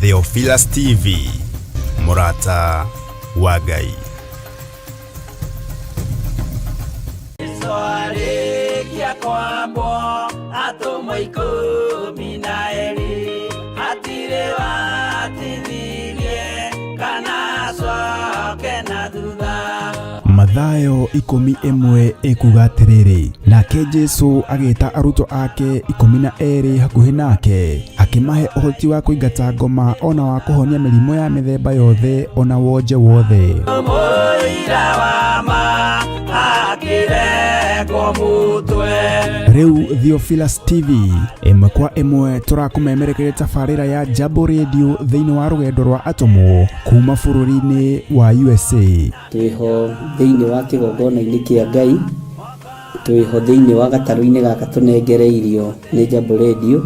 Theophilus TV, mũrata wa Ngai. Jesu arĩkia kwambwo atũmwo 12 hatirĩ watithirie kana acoke na thutha. Mathayo 11 ĩkuga atĩrĩrĩ, nake Jesu agĩta arutwo ake 12 hakuhĩ nake, akĩmahe ũhoti wa kũingata ngoma ona wa kũhonia mĩrimũ ya mĩthemba yothe ona wonje wothe. Mũira wa ma akĩrengwo mũtwe. Rĩu Theophilus TV ĩmwe kwa ĩmwe tũrakũmemerekeria tabarĩra ya Jambo Radio thĩinĩ wa rũgendo rwa atũmwo kuma bũrũri-inĩ wa USA. Twĩho thĩinĩ wa kĩgongona-inĩ kĩa Ngai, twĩho thĩinĩ wa gatarũ-inĩ gaka tũnengereirio nĩ Jambo Radio.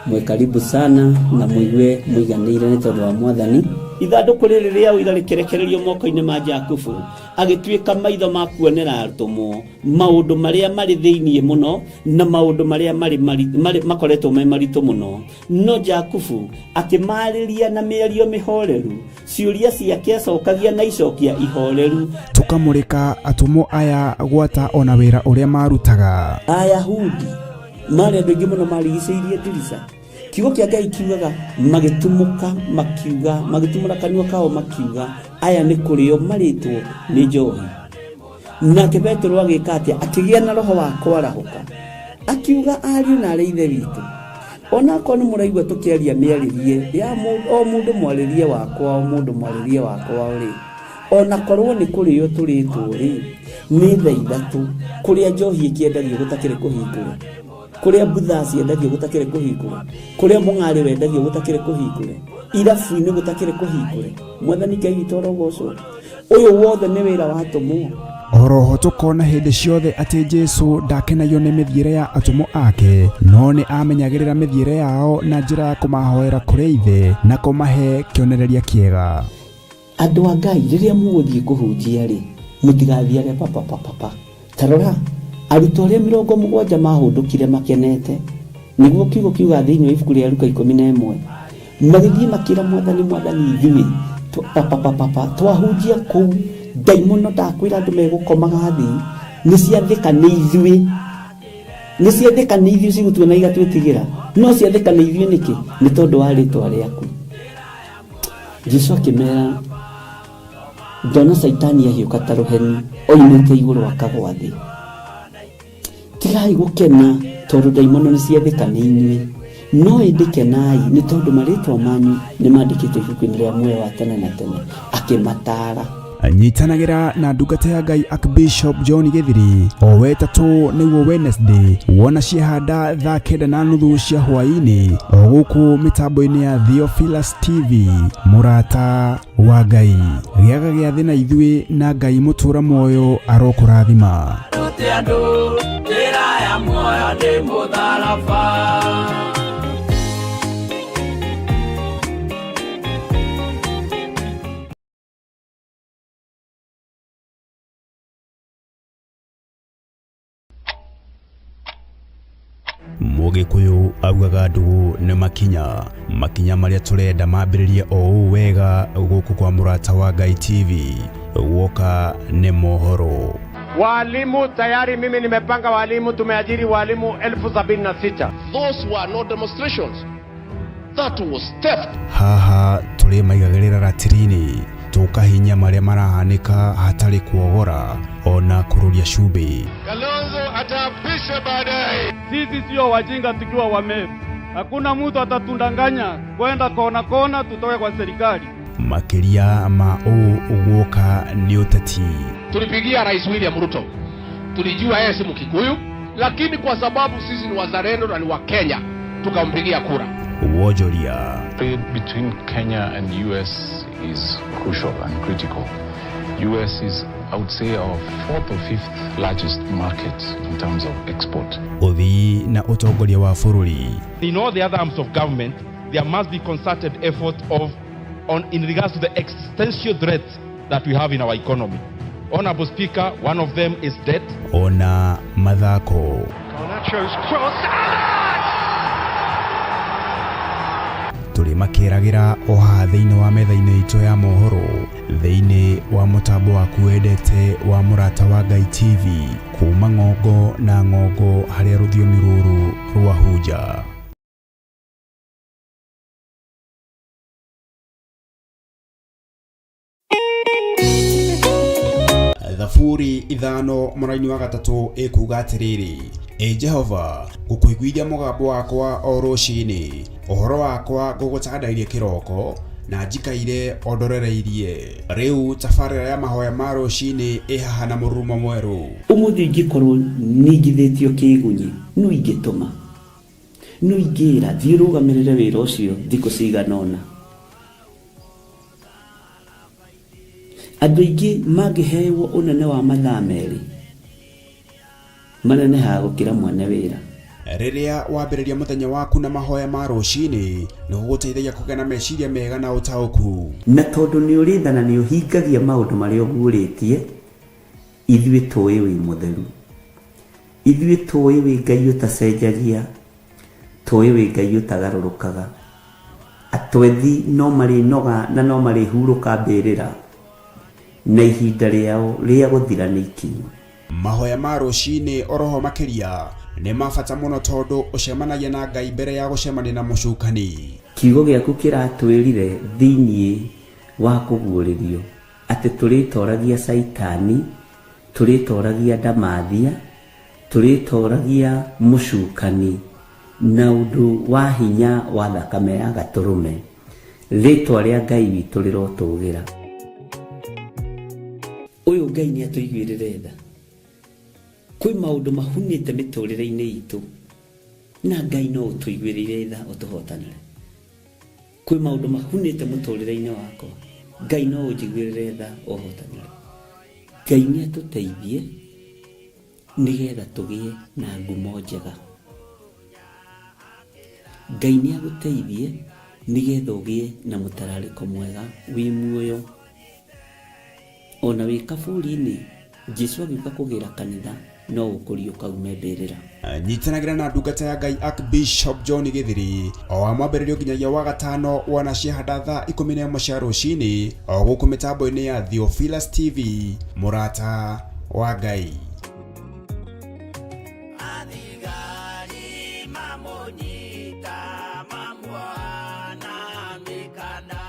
Mwĩ karibu sana na mũigue mũiganĩire nĩ tondũ wa Mwathani. Ithandũkũ rĩrĩ rĩa ũira rĩkĩrekererio moko-inĩ ma Jakubu, agĩtuĩka maitho ma kuonera atũmwo maũndũ marĩa marĩ thĩinĩ mũno na maũndũ marĩa marĩ makoretwo me maritũ mũno. No Jakubu akĩmarĩria na mĩario mĩhoreru, ciũria ciake acokagia na icokia ihoreru. Tũkamũrĩka atũmwo aya gwata ona wĩra ũrĩa marutaga. Ayahudi marĩ andũ aingĩ mũno marigicĩirie ndirica. Kiugo kĩa Ngai kiugaga magĩtumũka makiuga, magĩtumũra kanua kao makiuga, aya nĩ kũrĩo marĩtwo nĩ njohi. Nake Petero agĩka atĩa? Akĩgĩa na roho wa kwarahũka, akiuga ariũ na arĩ ithe witũ, onakorwo nĩ mũraigua tũkĩaria mĩarĩrie ya o mũndũ mwarĩrie wakwa, o mũndũ mwarĩrie wakwa rĩ, onakorwo nĩ kũrĩo tũrĩtwo rĩ, nĩ thaa ithatũ kũrĩa njohi ĩkĩendagio gũtakĩrĩ kũhingũre, kũrĩa mbutha ciendagio gũtakĩrĩ kũhingũre, kũrĩa mũng'arĩ wendagio gũtakĩrĩ kũhingũre, irabu-inĩ gũtakĩrĩ kũhingũre. Mwathani Ngai witũ arogocwo. Ũyũ wothe nĩ wĩra wa atũmwo. Oroho tũkona hĩndĩ ciothe atĩ Jesu ndakenagio nĩ mĩthiĩre ya atũmwo ake, no nĩ amenyagĩrĩra mĩthiĩre yao na njĩra ya kũmahoera kũrĩ Ithe na kũmahe kĩonereria kĩega. Andũ a Ngai, rĩrĩa mũgũthiĩ kũhunjia rĩ, mũtigathiage papa papa pa. Ta rora, arutwo arĩa 70 mahũndũkire makenete, nĩguo kiugo kiuga thĩinĩ wa ibuku rĩa Luka 11, magĩthiĩ makĩra Mwathani, Mwathani, ithuĩ papa papa pa, twahunjia kũu, ndaimono ndakwĩra andũ megũkomaga thĩ, nĩ ciathĩka nĩ ithuĩ. Nĩ ciathĩka nĩ ithuĩ cigũtuona igatwĩtigĩra. No ciathĩka nĩ ithuĩ nĩkĩ? Nĩ tondũ wa rĩtwa rĩaku. Jesu akĩmera, ndona Caitani ahiũka ta rũheni oimĩte igũrũ akagwa thĩ. Tigai gũkena tondũ ndaimono nĩ ciathĩka nĩ inyuĩ, no ĩndĩ kenai nĩ tondũ marĩtwa manyu nĩ mandĩkĩtwo ibuku-inĩ rĩa muoyo wa tene na tene. Akĩmataara. Nyitanagĩra na ndungata ya Ngai Archbishop John Gĩthiri o wetatũ nĩguo Wednesday wona ciehanda thaa 9:30 cia hwaĩ-inĩ o gũkũ mĩtambo-inĩ ya Theophilus TV. Mũrata wa Ngai, gĩaga gĩathĩ na ithuĩ na Ngai mũtũra muoyo arokũrathima. Rute andũ njĩra ya muoyo nĩ mũtharaba. Mũgĩkũyũ augaga ndũgũ nĩ makinya, makinya marĩa tũrenda mambĩrĩrie o ũũ wega gũkũ kwa Mũrata wa Ngai TV. Woka nĩ mohoro. Walimu tayari, mimi nimepanga walimu, tumeajiri walimu 76,000. Those were not demonstrations. That was theft. Haha tũrĩ maigagĩrĩra ratiri-inĩ, tũkahinya marĩa marahanĩka hatarĩ kuogora ona kũrũria cumbĩ. Kalonzo ataapishwa baadaye. Sisi sio wajinga tukiwa wa Meru. Hakuna mtu atatundanganya kwenda kona kona tutoke kwa serikali. Makĩria ma ũũ guoka nĩ ũteti. Tulipigia Rais William Ruto, tulijua yeye si Mkikuyu, lakini kwa sababu sisi ni wazalendo na ni wa Kenya tukampigia kura. Wonjoria. Trade between Kenya and US is crucial and critical. US is, I would say, our fourth or fifth largest market in terms of export. Ũthii na ũtongoria wa bũrũri. In all the other arms of government, there must be concerted effort of on in regards to the existential threats that we have in our economy. Honorable Speaker, one of them is debt. Ona mathako. Garnacho's cross. Tũrĩmakĩragĩra o haha thĩinĩ wa metha-inĩ itũ ya mohoro, thĩinĩ wa mũtambo waku wendete wa Mũrata wa Ngai TV, kuma ng'ongo na ng'ongo harĩa rũthiomi rũrũ rwahunja. Thaburi 5 mũraini wa 3 ĩkuga atĩrĩrĩ, Ĩ Jehova, ngũkũiguithia mũgambo wakwa o rũcinĩ, ũhoro wakwa ngũgũtandairie kĩroko, na njikaire o ndorereirie. Rĩu tabarĩra ya mahoya ma rũcinĩ ĩ haha na mũrurumo mwerũ. Ũmũthĩ ingĩkorwo ningithĩtio kĩgunyi, no ingĩtũma, no ingĩra thiĩ ũrũgamĩrĩre wĩra ũcio thikũ cigana ũna. Andũ aingĩ mangĩhewo ũnene wa mathaa 2 manenehaga gũkĩra mwene wĩra. Rĩrĩa wambĩrĩria mũthenya waku na mahoya ma rũcinĩ, nĩ gũgũteithagia kũgĩa na meciria mega na ũtaũku. Na tondũ nĩ ũrĩ tha na nĩ ũhingagia maũndũ marĩa ũguũrĩtie, ithuĩ tũĩ wĩ mũtheru, ithuĩ tũĩ wĩ Ngai ũtacenjagia, tũĩ wĩ Ngai ũtagarũrũkaga. Atwethi no marĩnoga na no marĩhurũka mbĩrĩra, na ihinda rĩao rĩa gũthira nĩ ikinyu. Mahoya ma rũcinĩ oroho makĩria nĩ ma bata mũno tondũ ũcemanagia na Ngai mbere ya gũcemania na mũcukani. Kiugo gĩaku kĩratwĩrire thĩinĩ wa kũguũrĩrio atĩ tũrĩtoragia Caitani, tũrĩtoragia ndamathia, tũrĩtoragia mũcukani na ũndũ wa hinya wa thakame ya gatũrũme. Rĩtwa rĩa Ngai witũ rĩrotũgĩra. Ũyũ Ngai nĩ atũiguĩrĩre tha. Kwĩ maũndũ mahunĩte mĩtũrĩre-inĩ itũ, na Ngai no ũtũiguĩrĩire tha ũtũhotanĩre. Kwĩ maũndũ mahunĩte mũtũrĩre-inĩ wakwa, Ngai no ũnjiguĩrĩre tha ũhotanĩre. Ngai nĩ atũteithie nĩgetha tũgĩe na ngumo njega. Ngai nĩ agũteithie nĩgetha ũgĩe na mũtararĩko mwega wĩ muoyo. Ona wĩ kaburi-inĩ, Jesu agĩũka kũgĩra kanitha no ũkũriũka ume mbĩrĩra. Nyitanagĩra na ndungata ya Ngai Archbishop John Gĩthiri o wa mwambĩrĩrio nginyagia wa gatano wana ciahanda thaa 11 cia rũcinĩ o gũkũ mĩtambo-inĩ ya Theophilus TV, Mũrata wa Ngai. Athigari mamũnyita mamuoha na mĩkanda.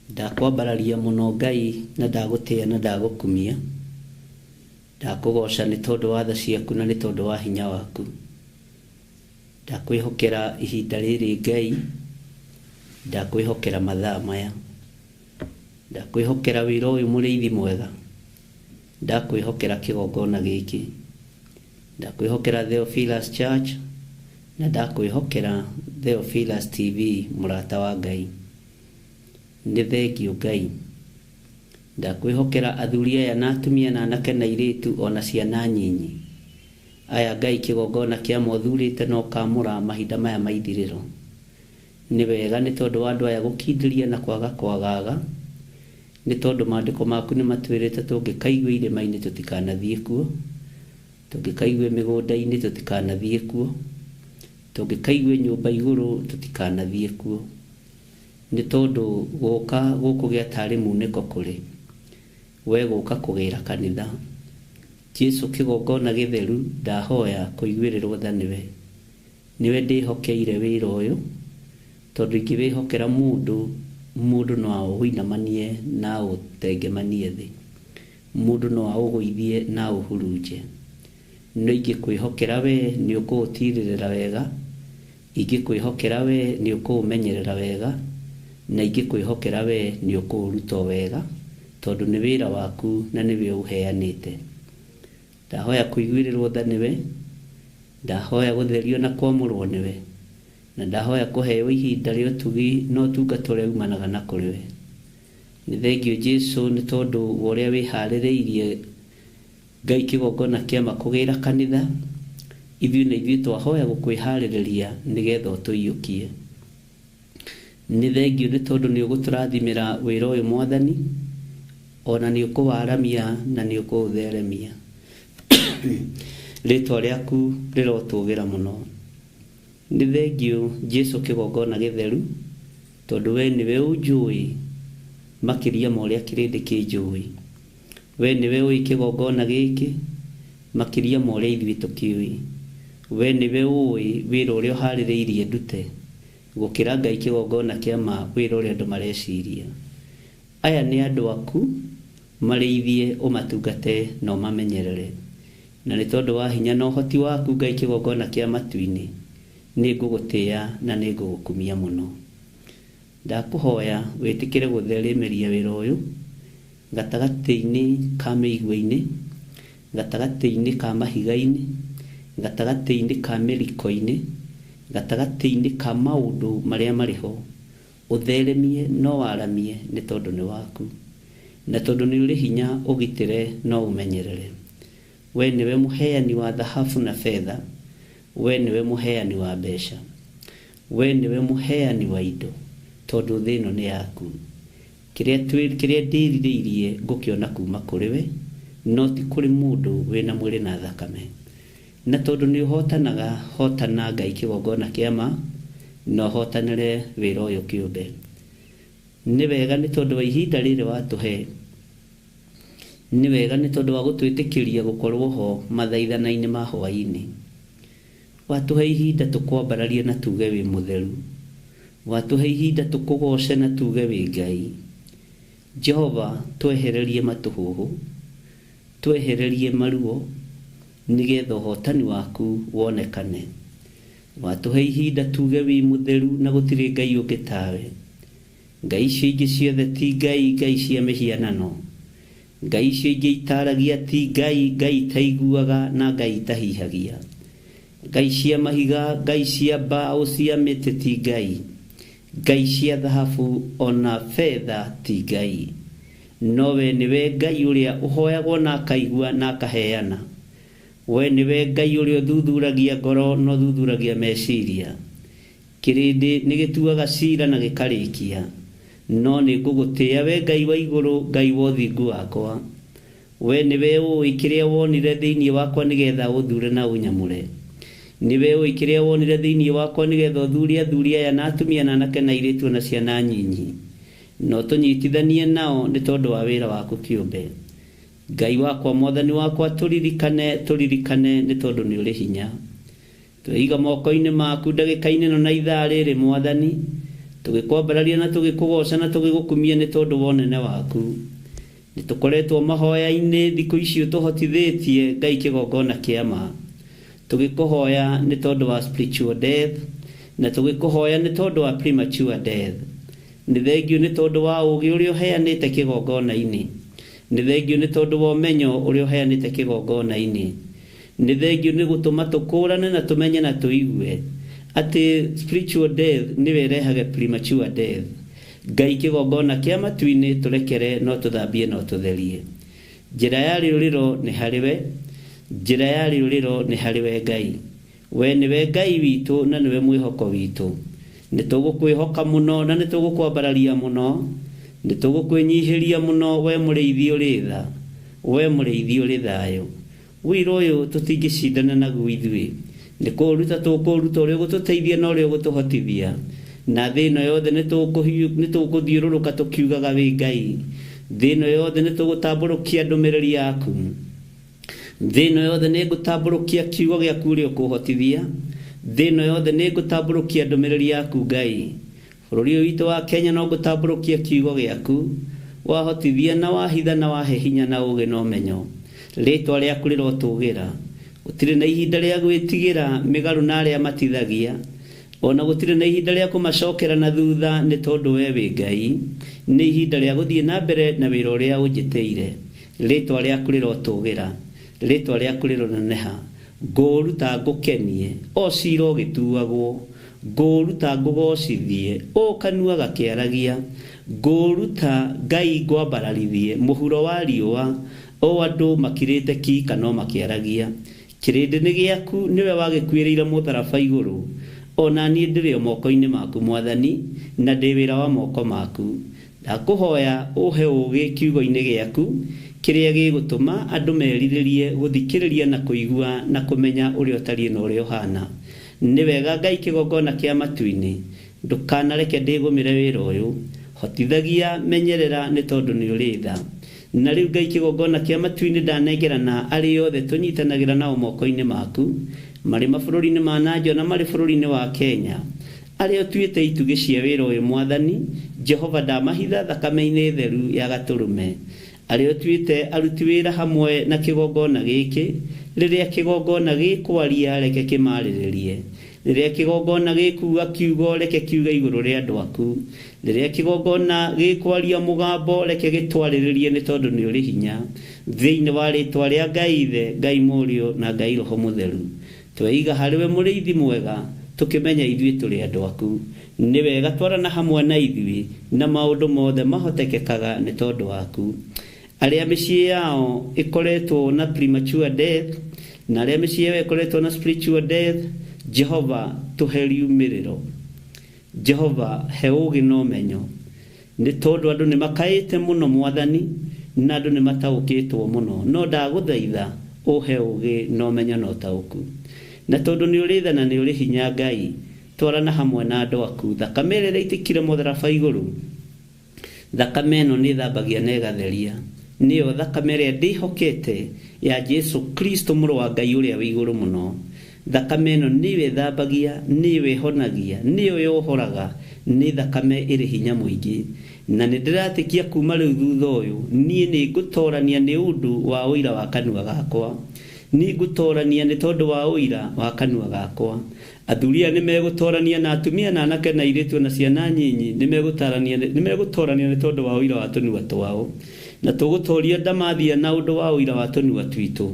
Ndakwambararia mũno Ngai na ndagũtĩa na ndagũkumia, ndakũgoca nĩ tondũ wa tha ciaku na nĩ tondũ wa hinya waku. Ndakwĩhokera ihinda rĩrĩ Ngai, ndakwĩhokera mathaa maya, ndakwĩhokera wĩra ũyũ mũrĩithi mwega, ndakwĩhokera kĩgongona gĩkĩ, ndakwĩhokera Theophilus Church na ndakwĩhokera Theophilus TV, mũrata wa Ngai. Nĩ thengio Ngai. Ndakwĩhokera athuri aya na atumia na anake na airĩtu ona ciana nyinyi. Aya Ngai kĩgongona kĩa mothurĩte na ũkamũra mahinda maya ma ithirĩro. Nĩ wega nĩ tondũ wa andũ aya gũkindĩria na kwaga kwagaga, nĩ tondũ maandĩko maku nĩ matwĩrĩte tũngĩkaigua irĩma-inĩ tũtikanathiĩ kuo, tũngĩkaigua mĩgũnda-inĩ tũtikanathiĩ kuo, tũngĩkaigua nyũmba igũrũ tũtikanathiĩ kuo. Nĩ tondũ gũka gũkũ gĩa tarĩ munĩko kũrĩ, we gũka kũgĩra kanitha. Jesu kĩgongona gĩtheru ndahoya kũiguĩrĩrwo tha nĩwe. Nĩwe ndĩhokeire wĩra ũyũ, tondũ ingĩwĩhokera mũndũ, mũndũ no aũinamanie na aũtengemanie thĩ, mũndũ no aũgũithie na aũhurunje. No ingĩkwĩhokera we nĩ ũkũũtirĩrĩra wega, ingĩkwĩhokera we nĩ ũkũũmenyerera wega, na ingĩkwĩhokera we nĩ ũkũũruta wega, tondũ nĩ wĩra waku na nĩwe ũheanĩte. Ndahoya kũiguĩrĩrwo tha nĩwe, ndahoya gũtherio na kwamũrwo nĩwe, na ndahoya kũheo ihinda rĩa ũtugi na ũtungata ũrĩa umanaga na kũrĩ we. Nĩ thengio Jesu nĩ tondũ wa ũrĩa wĩharĩrĩirie Ngai kĩgongona kĩama kũgĩra kanitha, ithuĩ na ithuĩ twahoya gũkwĩharĩrĩria nĩgetha ũtũiyũkie. Nĩ thengio nĩ tondũ nĩ ũgũtũrathimĩra wĩra ũyũ Mwathani, ona nĩ ũkũwaramia na nĩ ũkũũtheremia. Rĩtwa rĩaku rĩrotũgĩra mũno. Nĩ thengiũ Jesu kĩgongona gĩtheru, tondũ we nĩwe ũnjũĩ makĩria ma ũrĩa kĩrĩndĩ kĩnjũĩ. We nĩwe ũĩ kĩgongona gĩkĩ makĩria ma ũrĩa ithuĩ tũkĩũĩ. We nĩwe ũĩ wĩra ũrĩa ũharĩrĩirie ndute gũkĩra Ngai kĩgongona kĩa ma wĩra ũrĩa andũ mareciria. Aya nĩ andũ aku, marĩithie, ũmatungate na ũmamenyerere. Na nĩ tondũ wa hinya na ũhoti waku Ngai kĩgongona kĩa matu-inĩ, nĩ ngũgũtĩĩa na nĩ ngũgũkumia mũno. Ndakũhoya wĩtĩkĩre gũtheremeria wĩra ũyũ gatagatĩ-inĩ ka mĩigua-inĩ, gatagatĩ-inĩ ka mahiga-inĩ, gatagatĩ-inĩ ka mĩriko-inĩ, gatagatĩ-inĩ ka maũndũ marĩa marĩ ho. Ũtheremie no waramie nĩ tondũ nĩ waku, na tondũ nĩ ũrĩ hinya ũgitĩre no ũmenyerere. We nĩwe mũheani wa thahabu na betha, we nĩwe mũheani wa mbeca, we nĩwe mũheani wa indo, tondũ thĩ ĩno nĩ yaku. Kĩrĩa ndĩrirĩirie ngũkĩona kuma kũrĩ we, no ti kũrĩ mũndũ wĩna mwĩrĩ na thakame. Na tondũ nĩ ũhotanaga, hotana Ngai kĩgongona kĩa ma, na ũhotanĩre wĩra ũyũ kĩũmbe. Nĩ wega nĩ tondũ wa ihinda rĩrĩ watũhe, nĩ wega nĩ tondũ wa gũtwĩtĩkĩria gũkorwo ho mathaithana-inĩ ma hwaĩ-inĩ. Watũhe ihinda tũkwambararie na tuge wĩ mũtheru, watũhe ihinda tũkũgoce na tuge wĩ Ngai. Jehova, twehererie matũhũhũ, twehererie maruo, nĩgetha ũhotani waku wonekane. Watũhe ihinda tuge wĩ mũtheru na gũtirĩ Ngai ũngĩ tawe. Ngai icio ingĩ ciothe ti Ngai, Ngai cia mĩhianano. Ngai icio ingĩ itaragia ti Ngai, Ngai itaiguaga na Ngai itahihagia. Ngai cia mahiga, Ngai cia mbaũ cia mĩtĩ ti Ngai. Ngai cia thahabu ona betha ti Ngai. No we nĩwe Ngai ũrĩa ũhoyagwo na akaigua na akaheana. We nĩwe Ngai ũrĩa ũthuthuragia ngoro na ũthuthuragia meciria. Kĩrĩndĩ nĩ gĩtuaga cira na gĩkarĩkia, no nĩ ngũgũtĩĩa we Ngai wa igũrũ, Ngai wa ũthingu wakwa. We nĩwe ũĩ kĩrĩa wonire thĩinĩ wakwa nĩgetha ũthure na ũnyamũre. Nĩwe ũĩ kĩrĩa wonire thĩinĩ wakwa nĩgetha ũthure athuri aya na atumia na anake na airĩtu na ciana nyinyi. No tũnyitithanie nao nĩ tondũ wa wĩra waku kĩũmbe. Ngai wakwa, mwathani wakwa, tũririkane, tũririkane nĩ tondũ nĩ ũrĩ hinya. Tweiga moko-inĩ maku ndagĩka-inĩ ĩno na ithaa rĩrĩ mwathani, tũgĩkwambararia na tũgĩkũgoca na tũgĩgũkumia nĩ tondũ wa ũnene waku. Nĩ tũkoretwo mahoya-inĩ thikũ ici ũtũhotithĩtie Ngai kĩgongona kĩa ma. Tũgĩkũhoya nĩ tondũ wa spiritual death, na tũgĩkũhoya nĩ tondũ wa premature death. Nĩ thengiũ nĩ tondũ wa ũũgĩ ũrĩa ũheanĩte kĩgongona-inĩ. Nĩ thengiũ nĩ tondũ wa ũmenyo ũrĩa ũheanĩte kĩgongona-inĩ. Nĩ thengiũ nĩ gũtũma tũkũrane na tũmenye na tũigue atĩ spiritual death nĩwe ĩrehage premature death. Ngai kĩgongona kĩa matu-inĩ tũrekere no tũthambie no tũtherie. Njĩra ya rĩũrĩro nĩ harĩ we, njĩra ya rĩũrĩro nĩ harĩ we Ngai. We nĩwe Ngai witũ na nĩwe mwĩhoko witũ. Nĩ tũgũkwĩhoka mũno na nĩ tũgũkwambararia mũno. Nĩ tũgũkwĩnyihĩria mũno we mũrĩithi ũrĩ tha, we mũrĩithi ũrĩ thayũ. Wĩra ũyũ tũtingĩcindana naguo ithuĩ, nĩ kũũruta tũkũũruta ũrĩa ũgũtũteithia na ũrĩa ũgũtũhotithia. Na thĩ ĩno yothe nĩ tũgũthiũrũrũka tũkiugaga wĩ Ngai. Thĩ ĩno yothe nĩ tũgũtambũrũkia ndũmĩrĩri yaku. Thĩ ĩno yothe nĩ ngũtambũrũkia kiugo gĩaku ũrĩa ũkũhotithia. Thĩ ĩno yothe nĩ ngũtambũrũkia ndũmĩrĩri yaku Ngai. Bũrũri ũyũ witũ wa Kenya no ngũtambũrũkia kiugo gĩaku. Wahotithia na wahitha na wahe hinya na ũũgĩ na ũmenyo. Rĩtwa rĩaku rĩrotũgĩra. Gũtirĩ na ihinda rĩa gwĩtigĩra mĩgarũ na arĩa matithagia. Ona gũtirĩ na ihinda rĩa kũmacokera na thutha nĩ tondũ we wĩ Ngai. Nĩ ihinda rĩa gũthiĩ na mbere na wĩra ũrĩa ũnjĩtĩire. Rĩtwa rĩaku rĩrotũgĩra. Rĩtwa rĩaku rĩroneneha. Ngũũruta ngũkenie o cira ũgĩtuagwo. Ngũũruta ngũgocithie o kanua gakĩaragia. Ngũũruta Ngai ngwambararithie mũhuro wa riũa o andũ makirĩte ki kana o makĩaragia. Kĩrĩndĩ nĩ gĩaku nĩwe wagĩkuĩrĩire mũtharaba igũrũ. Ona niĩ ndĩrĩ o moko-inĩ maku mwathani, na ndĩ wĩra wa moko maku. Ndakũhoya ũhe ũũgĩ kiugo-inĩ gĩaku. Kĩrĩa gĩgũtũma andũ merirĩrie gũthikĩrĩria na kũigua na kũmenya ũrĩa ũtariĩ na ũrĩa ũhana. Nĩ wega Ngai kĩgongona kĩa matu-inĩ, ndũkanareke ndĩgũmĩre wĩra ũyũ. Hotithagia, menyerera nĩ tondũ nĩ ũrĩ tha. Na rĩu Ngai kĩgongona kĩa matu-inĩ ndanengerana arĩa othe tũnyitanagĩra nao moko-inĩ maku, marĩ mabũrũri-inĩ ma na nja na marĩ bũrũri-inĩ wa Kenya. Arĩa ũtuĩte itugĩ cia wĩra ũyũ Mwathani, Jehova ndamahitha thakame-inĩ theru ya gatũrũme. Arĩa ũtuĩte aruti wĩra hamwe na kĩgongona gĩkĩ, rĩrĩa kĩgongona gĩkwaria reke kĩmarĩrĩrie. Rĩrĩa kĩgongona gĩkuuga kiugo reke kiuge igũrũ rĩa andũ aku. Rĩrĩa kĩgongona gĩkwaria mũgambo reke gĩtwarĩrĩrie nĩ tondũ nĩ ũrĩ hinya. Thĩinĩ wa rĩtwa rĩa Ngai Ithe, Ngai Mũriũ na Ngai Roho Mũtheru. Tweiga harĩ we mũrĩithi mwega, tũkĩmenya ithuĩ tũrĩ andũ aku. Nĩ wega twarana hamwe na ithuĩ na maũndũ mothe mahotekekaga nĩ tondũ waku. Arĩa mĩciĩ yao ĩkoretwo na premature death na arĩa mĩciĩ yao ĩkoretwo na spiritual death, Jehova tũhe riumĩrĩro. Jehova he ũũgĩ na ũmenyo. Nĩ tondũ andũ nĩ makaĩte mũno Mwathani na andũ nĩ mataũkĩtwo mũno. No ndagũthaitha ũhe ũũgĩ na ũmenyo na ũtaũku. Na tondũ nĩ ũrĩ tha na nĩ ũrĩ hinya Ngai, twarana hamwe na andũ aku. Thakame ĩrĩa ĩraitĩkire mũtharaba igũrũ, thakame ĩno nĩ ĩthambagia na ĩgatheria. Nĩyo thakame ĩrĩa ndĩhokete ya Jesu Kristo mũrũ wa Ngai ũrĩa wĩ igũrũ mũno. Thakame ĩno nĩyo ĩthambagia, nĩyo ĩhonagia, nĩyo yohoraga, nĩ thakame ĩrĩ hinya mũingĩ. Na nĩ ndĩratĩkia kuma rĩu thutha ũyũ, niĩ nĩ ngũtorania nĩ ũndũ wa ũira wa kanua gakwa. Nĩ ngũtorania nĩ tondũ wa ũira wa kanua gakwa. Athuri aya nĩ megũtorania na atumia na anake na airĩtu na ciana nyinyi nĩ megũtorania nĩ tondũ wa ũira wa tũnua twao. Na tũgũtoria ndamathia na ũndũ wa ũira wa tũnua twitũ.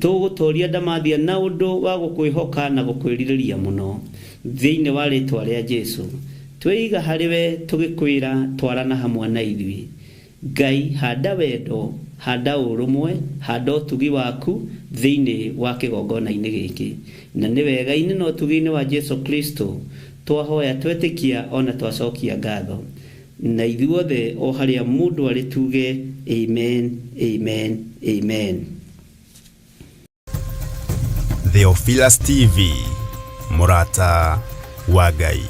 Tũgũtoria ndamathia na ũndũ wa gũkwĩhoka na gũkwĩrirĩria mũno. Thĩinĩ wa rĩtwa rĩa Jesu. Tweiga harĩ we tũgĩkwĩra twarana hamwe na ithuĩ. Ngai handa wendo, handa ũrũmwe, handa ũtugi waku thĩinĩ wa kĩgongona-inĩ gĩkĩ. Na nĩ wega-inĩ na ũtugi-inĩ wa Jesu Kristo twahoya twetĩkia ona twacokia ngatho. Na ithuothe o harĩa mũndũ arĩ tuge amen, amen, amen. Theophilus TV, mũrata wa Ngai.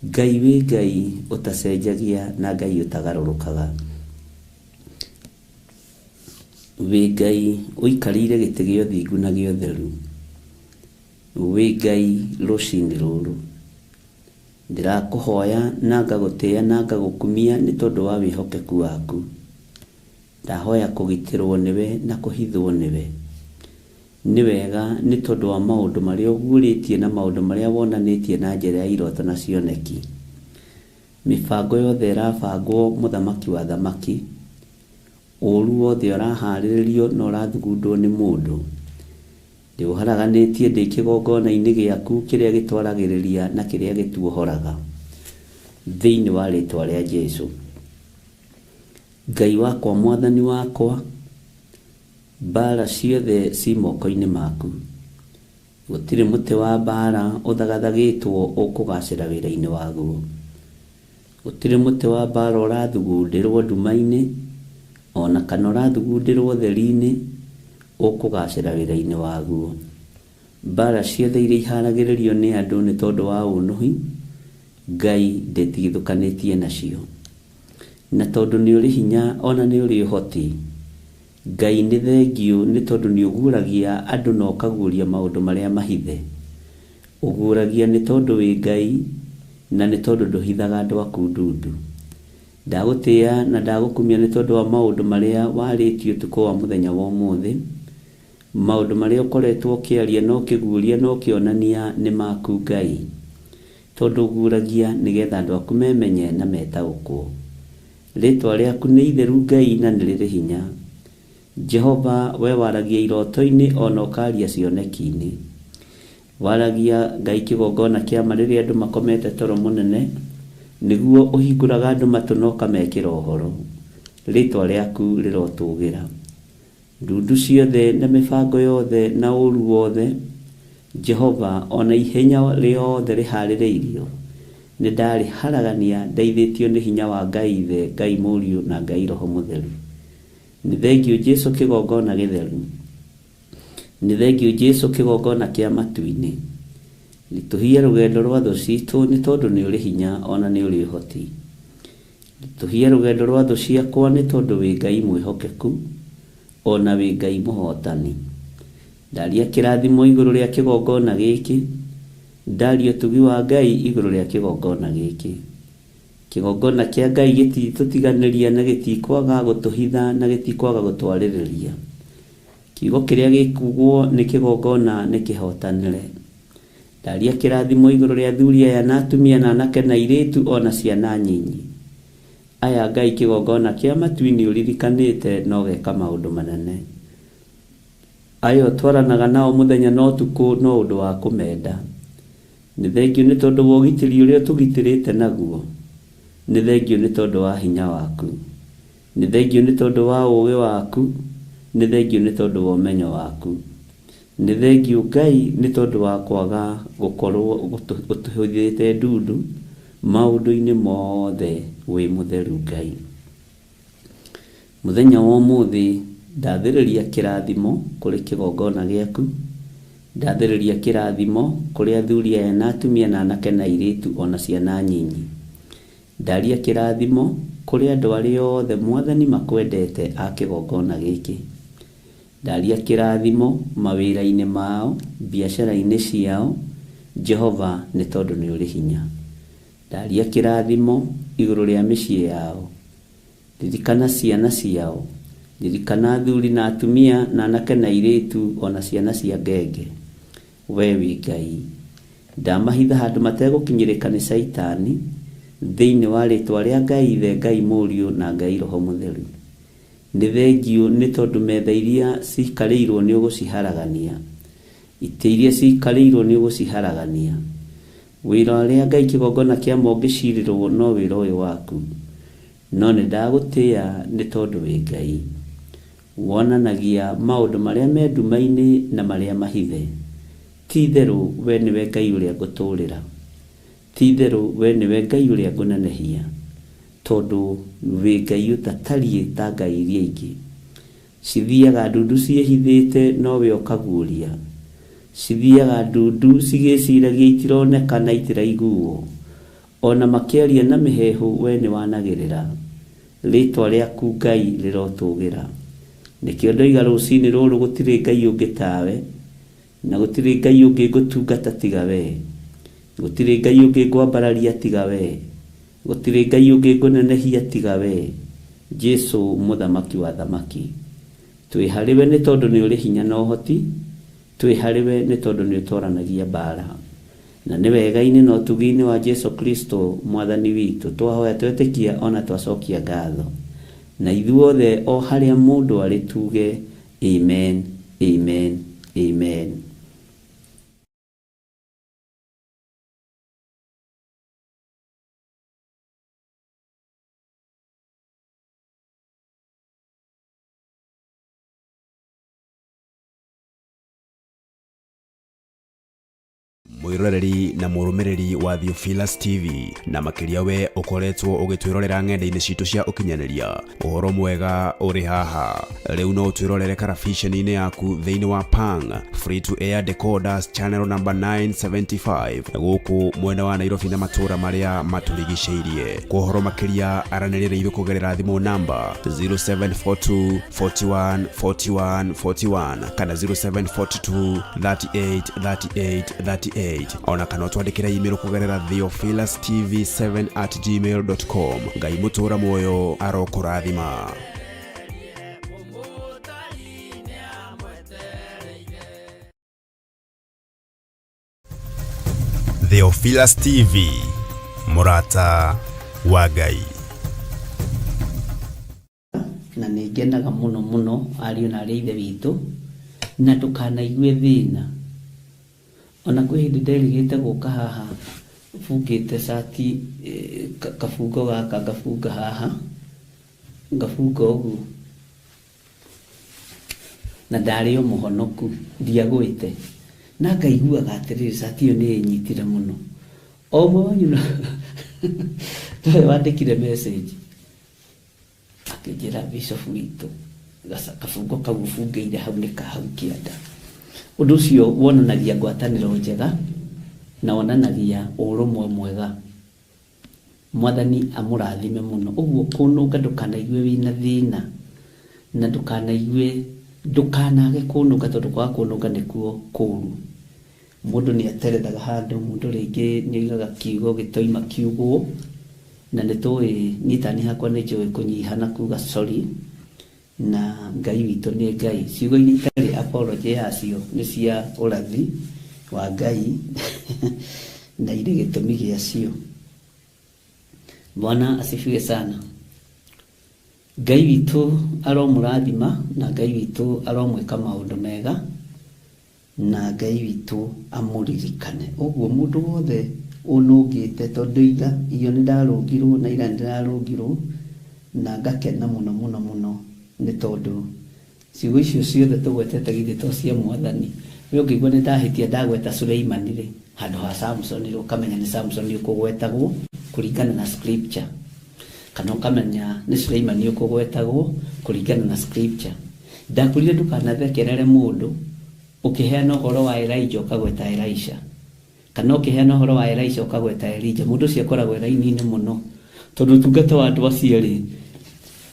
Ngai wĩ Ngai ũtacenjagia na Ngai ũtagarũrũkaga. Wĩ Ngai ũikarĩire gĩtĩ gĩa ũthingu na gĩa ũtheru. Wĩ Ngai rũcinĩ rũrũ. Ndĩrakũhoya na ngagũtĩĩa na ngagũkumia nĩ tondũ wa wĩhokeku waku. Ndahoya kũgitĩrwo nĩwe na kũhithwo nĩwe. Nĩ wega nĩ tondũ wa maũndũ marĩa ũguũrĩtie na maũndũ marĩa wonanĩtie na njĩra ya iroto na cioneki. Mĩbango yothe ĩrabangwo mũthamaki wa thamaki. Ũũru wothe ũraharĩrĩrio na ũrathugundwo nĩ mũndũ. Ndĩũharaganĩtie ndĩ kĩgongona-inĩ gĩaku kĩrĩa gĩtwaragĩrĩria na kĩrĩa gĩtuohoraga. Thĩinĩ wa rĩtwa rĩa Jesu. Ngai wakwa, Mwathani wakwa, mbara ciothe ci moko-inĩ maku. Gũtirĩ mũtĩ wa mbara ũthagathagĩtwo ũkũgacĩra wĩra-inĩ waguo. Gũtirĩ mũtĩ wa mbara ũrathugundĩrwo nduma-inĩ, ona kana ũrathugundĩrwo ũtheri-inĩ ũkũgacĩra wĩra-inĩ waguo. Mbara ciothe iria iharagĩrĩrio nĩ andũ nĩ tondũ wa ũnũhi, Ngai ndĩtigithũkanĩtie nacio. Na tondũ nĩ ũrĩ hinya ona nĩ ũrĩ ũhoti, Ngai nĩ thengiũ nĩ tondũ nĩ ũguũragia andũ na ũkaguũria maũndũ marĩa mahithe. Ũguũragia nĩ tondũ wĩ Ngai na nĩ tondũ ndũhithaga andũ aku ndundu. Ndagũtĩĩa na ndagũkumia nĩ tondũ wa maũndũ marĩa warĩtie ũtukũ wa mũthenya wa ũmũthĩ. Maũndũ marĩa ũkoretwo ũkĩaria na ũkĩguũria na ũkĩonania nĩ maku Ngai. Tondũ ũguũragia nĩgetha andũ aku memenye na metaũkwo. Rĩtwa rĩaku nĩ itheru Ngai na nĩ rĩrĩ hinya. Jehova we waragia iroto-inĩ ona ũkaria cioneki-inĩ. Waragia Ngai kĩgongona kĩa ma rĩrĩa andũ makomete toro mũnene, nĩguo ũhingũraga andũ matũ na ũkamekĩra ũhoro. Rĩtwa rĩaku rĩrotũgĩra. Ndundu ciothe na mĩbango yothe na ũũru wothe, Jehova ona ihenya rĩothe rĩharĩrĩirio Nĩ ndarĩharagania ndeithĩtio nĩ hinya wa Ngai Ithe, Ngai Mũriũ na Ngai Roho Mũtheru. Nĩ thengiũ Jesu kĩgongona gĩtheru. Nĩ thengiũ Jesu kĩgongona kĩa matu-inĩ. Ritũhia rũgendo rwa thũ citũ nĩ tondũ nĩ ũrĩ hinya ona nĩ ũrĩ ũhoti. Ritũhia rũgendo rwa thũ ciakwa nĩ tondũ wĩ Ngai mwĩhokeku ona wĩ Ngai mũhotani. Ndaria kĩrathimo igũrũ rĩa kĩgongona gĩkĩ. Ndaria ũtugi wa Ngai igũrũ rĩa kĩgongona gĩkĩ. Kĩgongona kĩa Ngai gĩtitũtiganĩria na gĩtikwaga gũtũhitha na gĩtikwaga gũtwarĩrĩria. Kiugo kĩrĩa gĩkugwo nĩ kĩgongona nĩ kĩhotanĩre. Ndaria kĩrathimo igũrũ rĩa athuri aya na atumia na anake na airĩtu ona ciana nyinyi. Aya Ngai kĩgongona kĩa matu-inĩ ũririkanĩte na ũgeka maũndũ manene. Aya ũtwaranaga nao mũthenya na ũtukũ no ũndũ wa kũmenda. Nĩ thengiũ nĩ tondũ wa ũgitĩri ũrĩa ũtũgitĩrĩte naguo. Nĩ thengiũ nĩ tondũ wa hinya waku. Nĩ thengiũ nĩ tondũ wa ũũgĩ waku. Nĩ thengiũ nĩ tondũ wa ũmenyo waku. Nĩ thengiũ Ngai nĩ tondũ wa kwaga gũkorwo ũtũhithĩte ndundu maũndũ-inĩ mothe wĩ mũtheru Ngai. Mũthenya wa ũmũthĩ ndathĩrĩria kĩrathimo kũrĩ kĩgongona gĩaku. Ndathĩrĩria kĩrathimo kũrĩ athuri aya na atumia na anake na airĩtu ona ciana nyinyi. Ndaria kĩrathimo kũrĩ andũ arĩa othe Mwathani makwendete a kĩgongona gĩkĩ. Ndaria kĩrathimo mawĩra-inĩ mao, biacara-inĩ ciao, Jehova nĩ tondũ nĩ ũrĩ hinya. Ndaria kĩrathimo igũrũ rĩa mĩciĩ yao. Ririkana ciana ciao. Ririkana athuri na atumia na anake na airĩtu ona ciana cia ngenge. We wĩ Ngai. Ndamahitha handũ mategũkinyĩrĩka nĩ Caitani thĩinĩ wa rĩtwa rĩa Ngai Ithe, Ngai Mũriũ na Ngai Roho Mũtheru. Nĩ thengiũ nĩ tondũ metha iria cikarĩirwo nĩ ũgũciharagania. Itĩ iria cikarĩirwo nĩ ũgũciharagania. Wĩra ũrĩa Ngai kĩgongona kĩa ma ũngĩcirĩrwo no wĩra ũyũ waku. No nĩ ndagũtĩa nĩ tondũ wĩ Ngai. Wonanagia maũndũ marĩa me nduma-inĩ na marĩa mahithe. Ti itherũ we nĩwe Ngai ũrĩa ngũtũũrĩra. Ti itherũ we nĩwe Ngai ũrĩa ngũnenehia. Tondũ wĩ Ngai ũtatariĩ ta ngai iria ingĩ. Cithiaga ndundu ciĩhithĩte no we ũkaguũria. Cithiaga ndundu cigĩciragia itironeka na itiraiguo. Ona makĩaria na mĩheehũ we nĩ wanagĩrĩra. Rĩtwa rĩaku Ngai rĩrotũgĩra. Nĩkĩo ndoiga rũcinĩ rũrũ gũtirĩ Ngai ũngĩ tawe, na gũtirĩ Ngai ũngĩ ngũtungata tiga we. Gũtirĩ Ngai ũngĩ ngwambararia tiga we. Gũtirĩ Ngai ũngĩ ngũnenehia tiga we. Jesu mũthamaki wa thamaki. Twĩ harĩ we nĩ tondũ nĩ ũrĩ hinya na ũhoti. Twĩ harĩ we nĩ tondũ nĩ ũtwaranagia mbara. Na nĩ wega-inĩ na ũtugi-inĩ wa Jesu Kristo mwathani witũ twahoya twetĩkia ona twacokia ngatho. Na ithuothe o harĩa mũndũ arĩ tuge amen, amen, amen. Mwiroreri na mũrũmĩrĩri wa Theophilus TV na makĩria we ũkoretwo ũgĩtwĩrorera ng'enda-inĩ citũ cia ũkinyanĩria, ũhoro mwega ũrĩ haha. Rĩu no ũtwĩrorere karabiceni-inĩ yaku thĩinĩ wa Pang Free to Air Decoders channel number 975 gũkũ mwena wa Nairobi na matũũra marĩa matũrigicĩirie. Kwa ũhoro makĩria aranĩria na ithuĩ kũgerera thimũ namba 0742 41 41 41 kana 0742 38 38 38 ona kana ũtwandĩkĩre email kũgerera theophilustv7@gmail.com. Ngai mũtũũra muoyo arokũrathima. Theophilus TV, mũrata wa Ngai. Na nĩ ngenaga mũno mũno ariũ na arĩ ithe witũ, na ndũkanaigue thĩna. Ona kwĩ hĩndĩ nderigĩte gũka haha bungĩte cati, kabungo gaka ngabunga haha, ngabunga ũguo. Na ndarĩ o mũhonoku, ndiagũĩte. Na ngaiguaga atĩrĩrĩ, cati ĩyo nĩ ĩnyitire mũno. O ũmwe wanyu Nowe wandĩkire message akĩnjĩra bishop witũ kabungo kau ũbungĩire hau nĩ ka hau kĩanda. Ũndũ ũcio wonanagia ngwatanĩro njega na wonanagia ũrũmwe mwega. Mwathani amũrathime mũno. Ũguo kũnũnga ndũkanaigue wĩna thĩna na ndũkanaigue ndũkanage kũnũnga tondũ kwaga kũnũnga nĩkuo kũru. Mũndũ nĩ aterethaga handũ, mũndũ rĩngĩ nĩ oigaga kiugo gĩtoima kiugwo, na nĩ tũĩ niĩ tani hakwa nĩ njũĩ kũnyiha na kuga sorry, na Ngai witũ nĩ Ngai. Ciugo iria itarĩ apology yacio nĩ cia ũrathi wa Ngai na irĩ gĩtũmi gĩacio. Bwana asifiwe sana. Ngai witũ aromũrathima na Ngai witũ aromwĩka maũndũ mega na Ngai witũ amũririkane. Ũguo mũndũ wothe ũnũngĩte tondũ ira iyo nĩ ndarũngirwo na ira nĩ ndĩrarũngirwo na ngakena mũno mũno mũno nĩ tondũ ciugo icio ciothe tũgwetete githĩ to cia Mwathani. We ũngĩigua nĩ ndahĩtia ndagweta Suleimani rĩ handũ ha Samsoni rĩ, ũkamenya nĩ Samsoni ũkũgwetagwo kũringana na scripture, kana ũkamenya nĩ Suleimani ũkũgwetagwo kũringana na scripture. Ndakwĩrire ndũkanathekerere mũndũ ũkĩheana ũhoro wa Elijah ũkagweta Elisha, kana ũkĩheana ũhoro wa Elisha ũkagweta Elijah. Mũndũ ũcio akoragwo e raini-inĩ mũno tondũ ũtungata wa andũ acio erĩ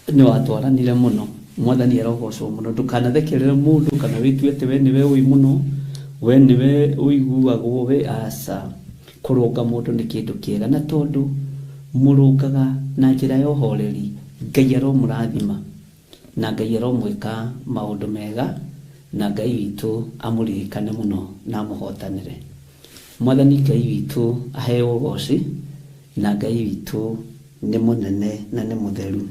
nĩ watwaranire mũno. Mwathani arogocwo mũno. Ndũkanathekerere mũndũ kana wĩtue atĩ we nĩwe ũĩ mũno, we nĩwe ũiguagwo, we aca. Kũrũnga mũndũ nĩ kĩndũ kĩega, na tondũ mũrũngaga na njĩra ya ũhoreri, Ngai aromũrathima na Ngai aromwĩka maũndũ mega, na Ngai witũ amũririkane mũno na amũhotanĩre. Mwathani Ngai witũ aheo ũgoci, na Ngai witũ nĩ mũnene na nĩ mũtheru.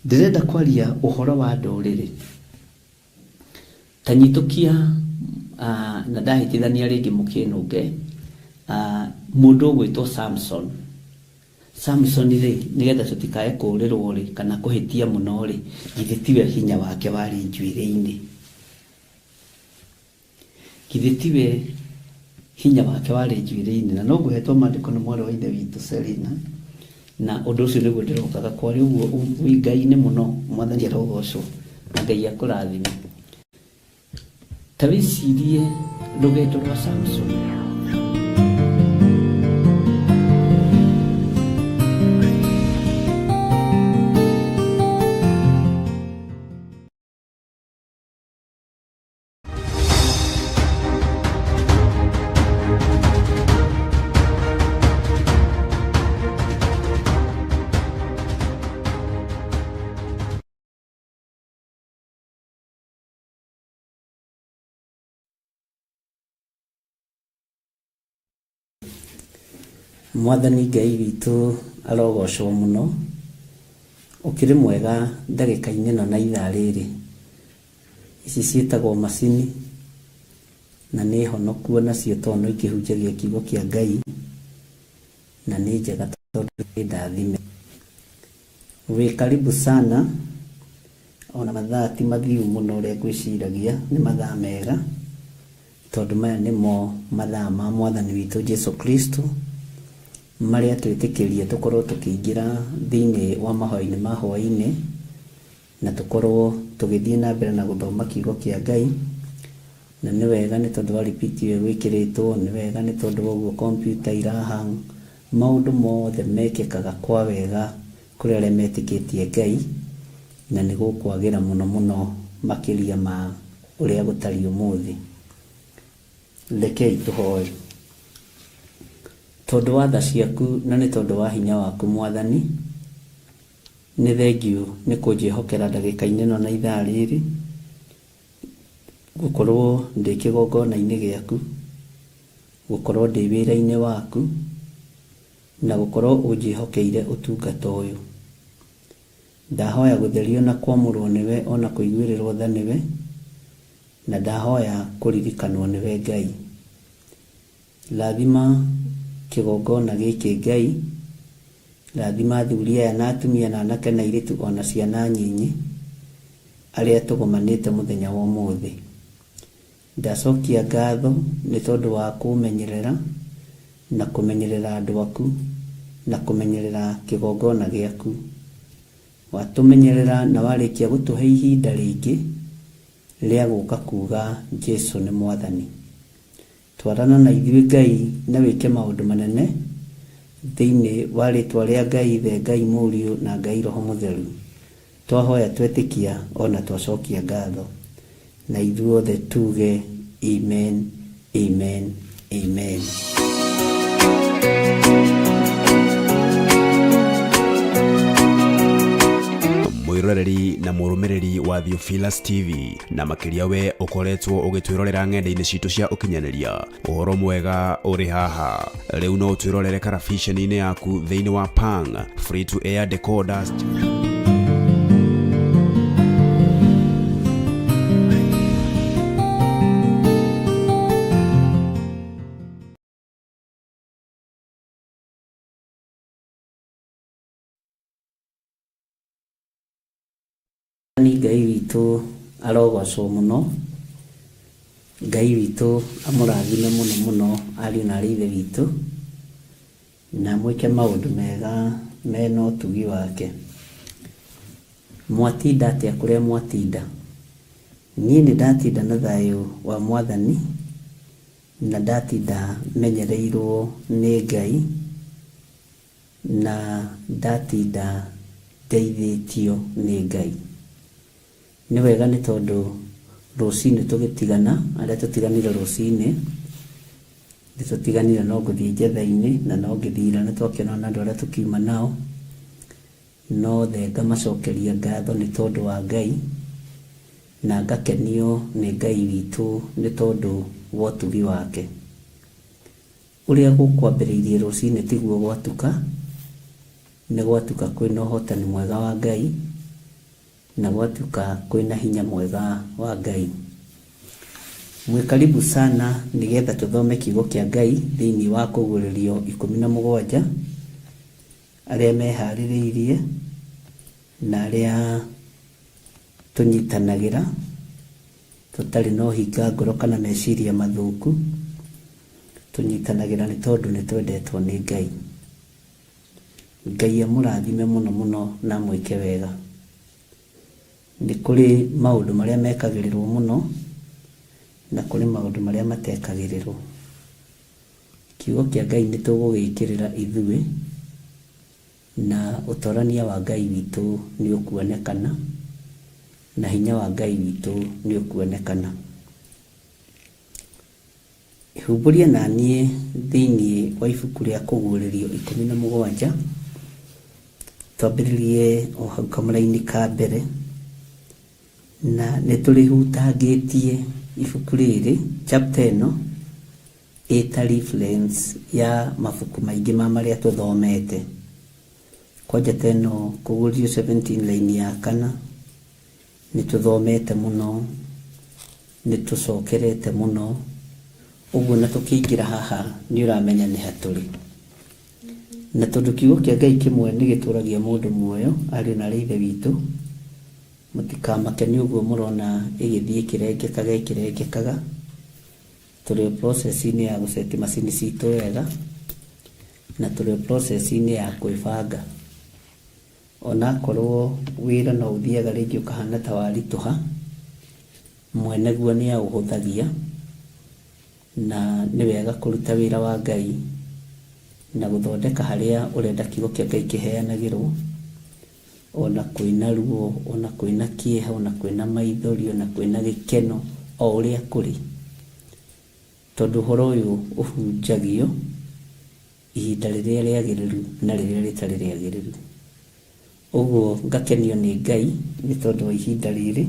Ndĩrenda kwaria ũhoro wa ndũrĩrĩ. Ta nyitũkia na ndahĩtithania rĩngĩ mũkĩnũnge, mũndũ ũgwĩtwo Samson. Samson rĩ, nĩgetha tũtikae kũrĩrwo rĩ, kana kũhĩtia mũno rĩ, githĩ tiwe hinya wake warĩ njuĩrĩ-inĩ? Githĩ tiwe hinya wake warĩ njuĩrĩ-inĩ? Na no ngũhetwo maandĩko nĩ mwarĩ wa ithe witũ Selina, na ũndũ ũcio nĩguo ndĩrokaga kwaria ũguo wĩ Ngai-inĩ mũno. Mwathani arogocwo na Ngai akũrathime. Ta wĩcirie rũgendo rwa Samson. Mwathani Ngai witũ arogocwo mũno. Ũkĩrĩ mwega ndagĩka-inĩ ĩno na ithaa rĩrĩ. Ici ciĩtagwo macini na nĩ honoku onacio tondũ no ikĩhunjagia kiugo kĩa Ngai na nĩ njega tondũ nĩ ndathime. Wĩ karibu sana, ona mathaa ti mathiu mũno ũrĩa ngwĩciragia, nĩ mathaa mega tondũ maya nĩmo mathaa ma Mwathani witũ Jesu Kristo marĩa twĩtĩkĩrie tũkorwo tũkĩingĩra thĩinĩ wa mahoya-inĩ ma hwaĩ-inĩ na tũkorwo tũgĩthiĩ na mbere na gũthoma kiugo kĩa Ngai. Na nĩ wega nĩ tondũ wa repeat ĩyo ĩgwĩkĩrĩtwo, nĩ wega nĩ tondũ wa ũguo computer irahang, maũndũ mothe mekĩkaga kwa wega kũrĩ arĩa metĩkĩtie Ngai, na nĩ gũkwagĩra mũno mũno makĩria ma ũrĩa gũtariĩ ũmũthĩ. Rekei tũhoe. Tondũ wa tha ciaku na nĩ tondũ wa hinya waku Mwathani, nĩ thengiũ nĩ kũnjĩhokera ndagĩka-inĩ ĩno na ithaa rĩrĩ, gũkorwo ndĩ kĩgongona-inĩ gĩaku, gũkorwo ndĩ wĩra-inĩ waku, na gũkorwo ũnjĩhokeire ũtungata ũyũ. Ndahoya gũtherio na kwamũrwo nĩwe ona kũiguĩrĩrwo tha nĩwe, na ndahoya kũririkanwo nĩwe Ngai. Rathima kĩgongona gĩkĩ Ngai, rathima athuri aya na atumia na anake na airĩtu ona ciana nyinyi arĩa tũgomanĩte mũthenya wa ũmũthĩ. Ndacokia ngatho nĩ tondũ wa kũmenyerera na kũmenyerera andũ aku na kũmenyerera kĩgongona gĩaku. Watũmenyerera na warĩkia gũtũhe ihinda rĩngĩ rĩa gũka kuga Jesu nĩ Mwathani. Twarana na ithuĩ Ngai na wĩke maũndũ manene thĩinĩ wa rĩtwa rĩa Ngai Ithe, Ngai Mũriũ na Ngai Roho Mũtheru. Twahoya twetĩkia ona twacokia ngatho. Na ithuothe tuge amen, amen, amen. Mwiroreri na mũrũmĩrĩri wa Theophilus TV na makĩria we ũkoretwo ũgĩtwĩrorera ng'enda-inĩ citũ cia ũkinyanĩria, ũhoro mwega ũrĩ haha. Rĩu no ũtwĩrorere karabiceni-inĩ yaku thĩinĩ wa Pang free to air decoders. Mwathani Ngai witũ arogocwo mũno. Ngai witũ amũrathime mũno mũno ariũ na arĩ ithe witũ, na mwĩke maũndũ mega mena ũtugi wake. Mwatinda atĩa kũrĩa mwatinda? Niĩ nĩ ndatinda na thayũ wa Mwathani, na ndatinda menyereirwo nĩ Ngai, na ndatinda ndeithĩtio nĩ Ngai. Nĩ wega nĩ tondũ rũcinĩ tũgĩtigana, arĩa tũtiganire rũcinĩ, nĩ tũtiganire no ngũthiĩ njetha-inĩ na no ngĩthira nĩ twakĩonana na andũ arĩa tũkiuma nao, no the ngamacokeria ngatho nĩ tondũ wa Ngai, na ngakenio nĩ Ngai witũ nĩ tondũ wa ũtugi wake. Ũrĩa gũkwambĩrĩirie rũcinĩ tiguo gwatuka, nĩ gwatuka kwĩna ũhotani mwega wa Ngai, na gwatuka kwĩna hinya mwega wa Ngai. Mwĩ karibu sana nĩgetha tũthome kiugo kĩa Ngai thĩinĩ wa Kũguũrĩrio 17, arĩa meharĩrĩirie na arĩa tũnyitanagĩra tũtarĩ na ũhinga ngoro kana meciria mathũku, tũnyitanagĩra nĩ tondũ nĩ twendetwo nĩ Ngai. Ngai amũrathime mũno mũno na amwĩke wega. Nĩ kũrĩ maũndũ marĩa mekagĩrĩrwo mũno na kũrĩ maũndũ marĩa matekagĩrĩrwo. Kiugo kĩa Ngai nĩ tũgũgĩkĩrĩra ithuĩ, na ũtorania wa Ngai witũ nĩ ũkuonekana, na hinya wa Ngai witũ nĩ ũkuonekana. Humbũria na niĩ thĩinĩ wa ibuku rĩa Kũguũrĩrio 17, twambĩrĩrie o hau kamũraini ka mbere, na nĩ tũrĩhutangĩtie ibuku rĩrĩ, chapter ĩno, ĩta reference ya mabuku maingĩ ma marĩa tũthomete. Kwanja ta ĩno Kũguũrĩrio 17 line ya kana, nĩ tũthomete mũno, nĩ tũcokerete mũno, ũguo na tũkĩingĩra haha nĩ ũramenya nĩ hatũrĩ. Na tondũ kiugo kĩa Ngai kĩmwe nĩ gĩtũragia mũndũ muoyo, ariũ na arĩ ithe witũ, mũtikamake nĩ ũguo mũrona ĩgĩthiĩ ĩkĩrengekaga ĩkĩrengekaga, tũrĩ o process-inĩ ya gũceti macini citũ wega, na tũrĩ o process-inĩ ya kwĩbanga. Onakorwo wĩra no ũthiaga rĩngĩ ũkahana ta waritũha, mwene guo nĩ aũhũthagia, na nĩ wega kũruta wĩra wa Ngai na gũthondeka harĩa ũrenda kiugo kĩa Ngai kĩheanagĩrwo, ona kwĩna ruo, ona kwĩna kĩeha, ona kwĩna maithori, ona kwĩna gĩkeno, o ũrĩa kũrĩ. Tondũ ũhoro ũyũ ũhunjagio ihinda rĩrĩa rĩagĩrĩru na rĩrĩa rĩtarĩ rĩagĩrĩru. Ũguo ngakenio nĩ Ngai nĩ tondũ wa ihinda rĩrĩ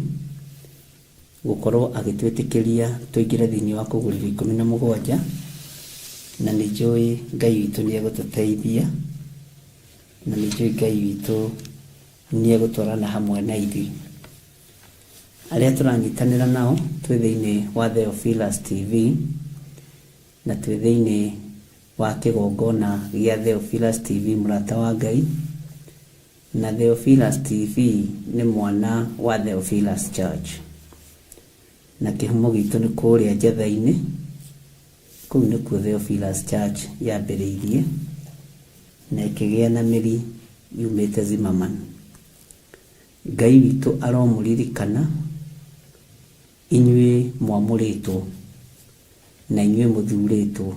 gũkorwo agĩtwĩtĩkĩria tũingĩre thĩinĩ wa Kũguũrĩrio 17, na nĩ njũĩ Ngai witũ nĩ egũtũteithia, na nĩ njũĩ Ngai witũ nĩ egũtwarana hamwe na ithuĩ. Arĩa tũranyitanĩra nao twĩ thĩinĩ wa Theophilus TV na twĩ thĩinĩ wa kĩgongona gĩa Theophilus TV mũrata wa Ngai, na Theophilus TV nĩ mwana wa Theophilus Church, na kĩhumo gitũ nĩ kũrĩa njetha-inĩ, kũu nĩkuo Theophilus Church yambĩrĩirie. na ĩkĩgĩa na mĩri yumĩte Zimmerman. Ngai witũ aromũririkana inyuĩ mwamũrĩtwo na inyuĩ mũthurĩtwo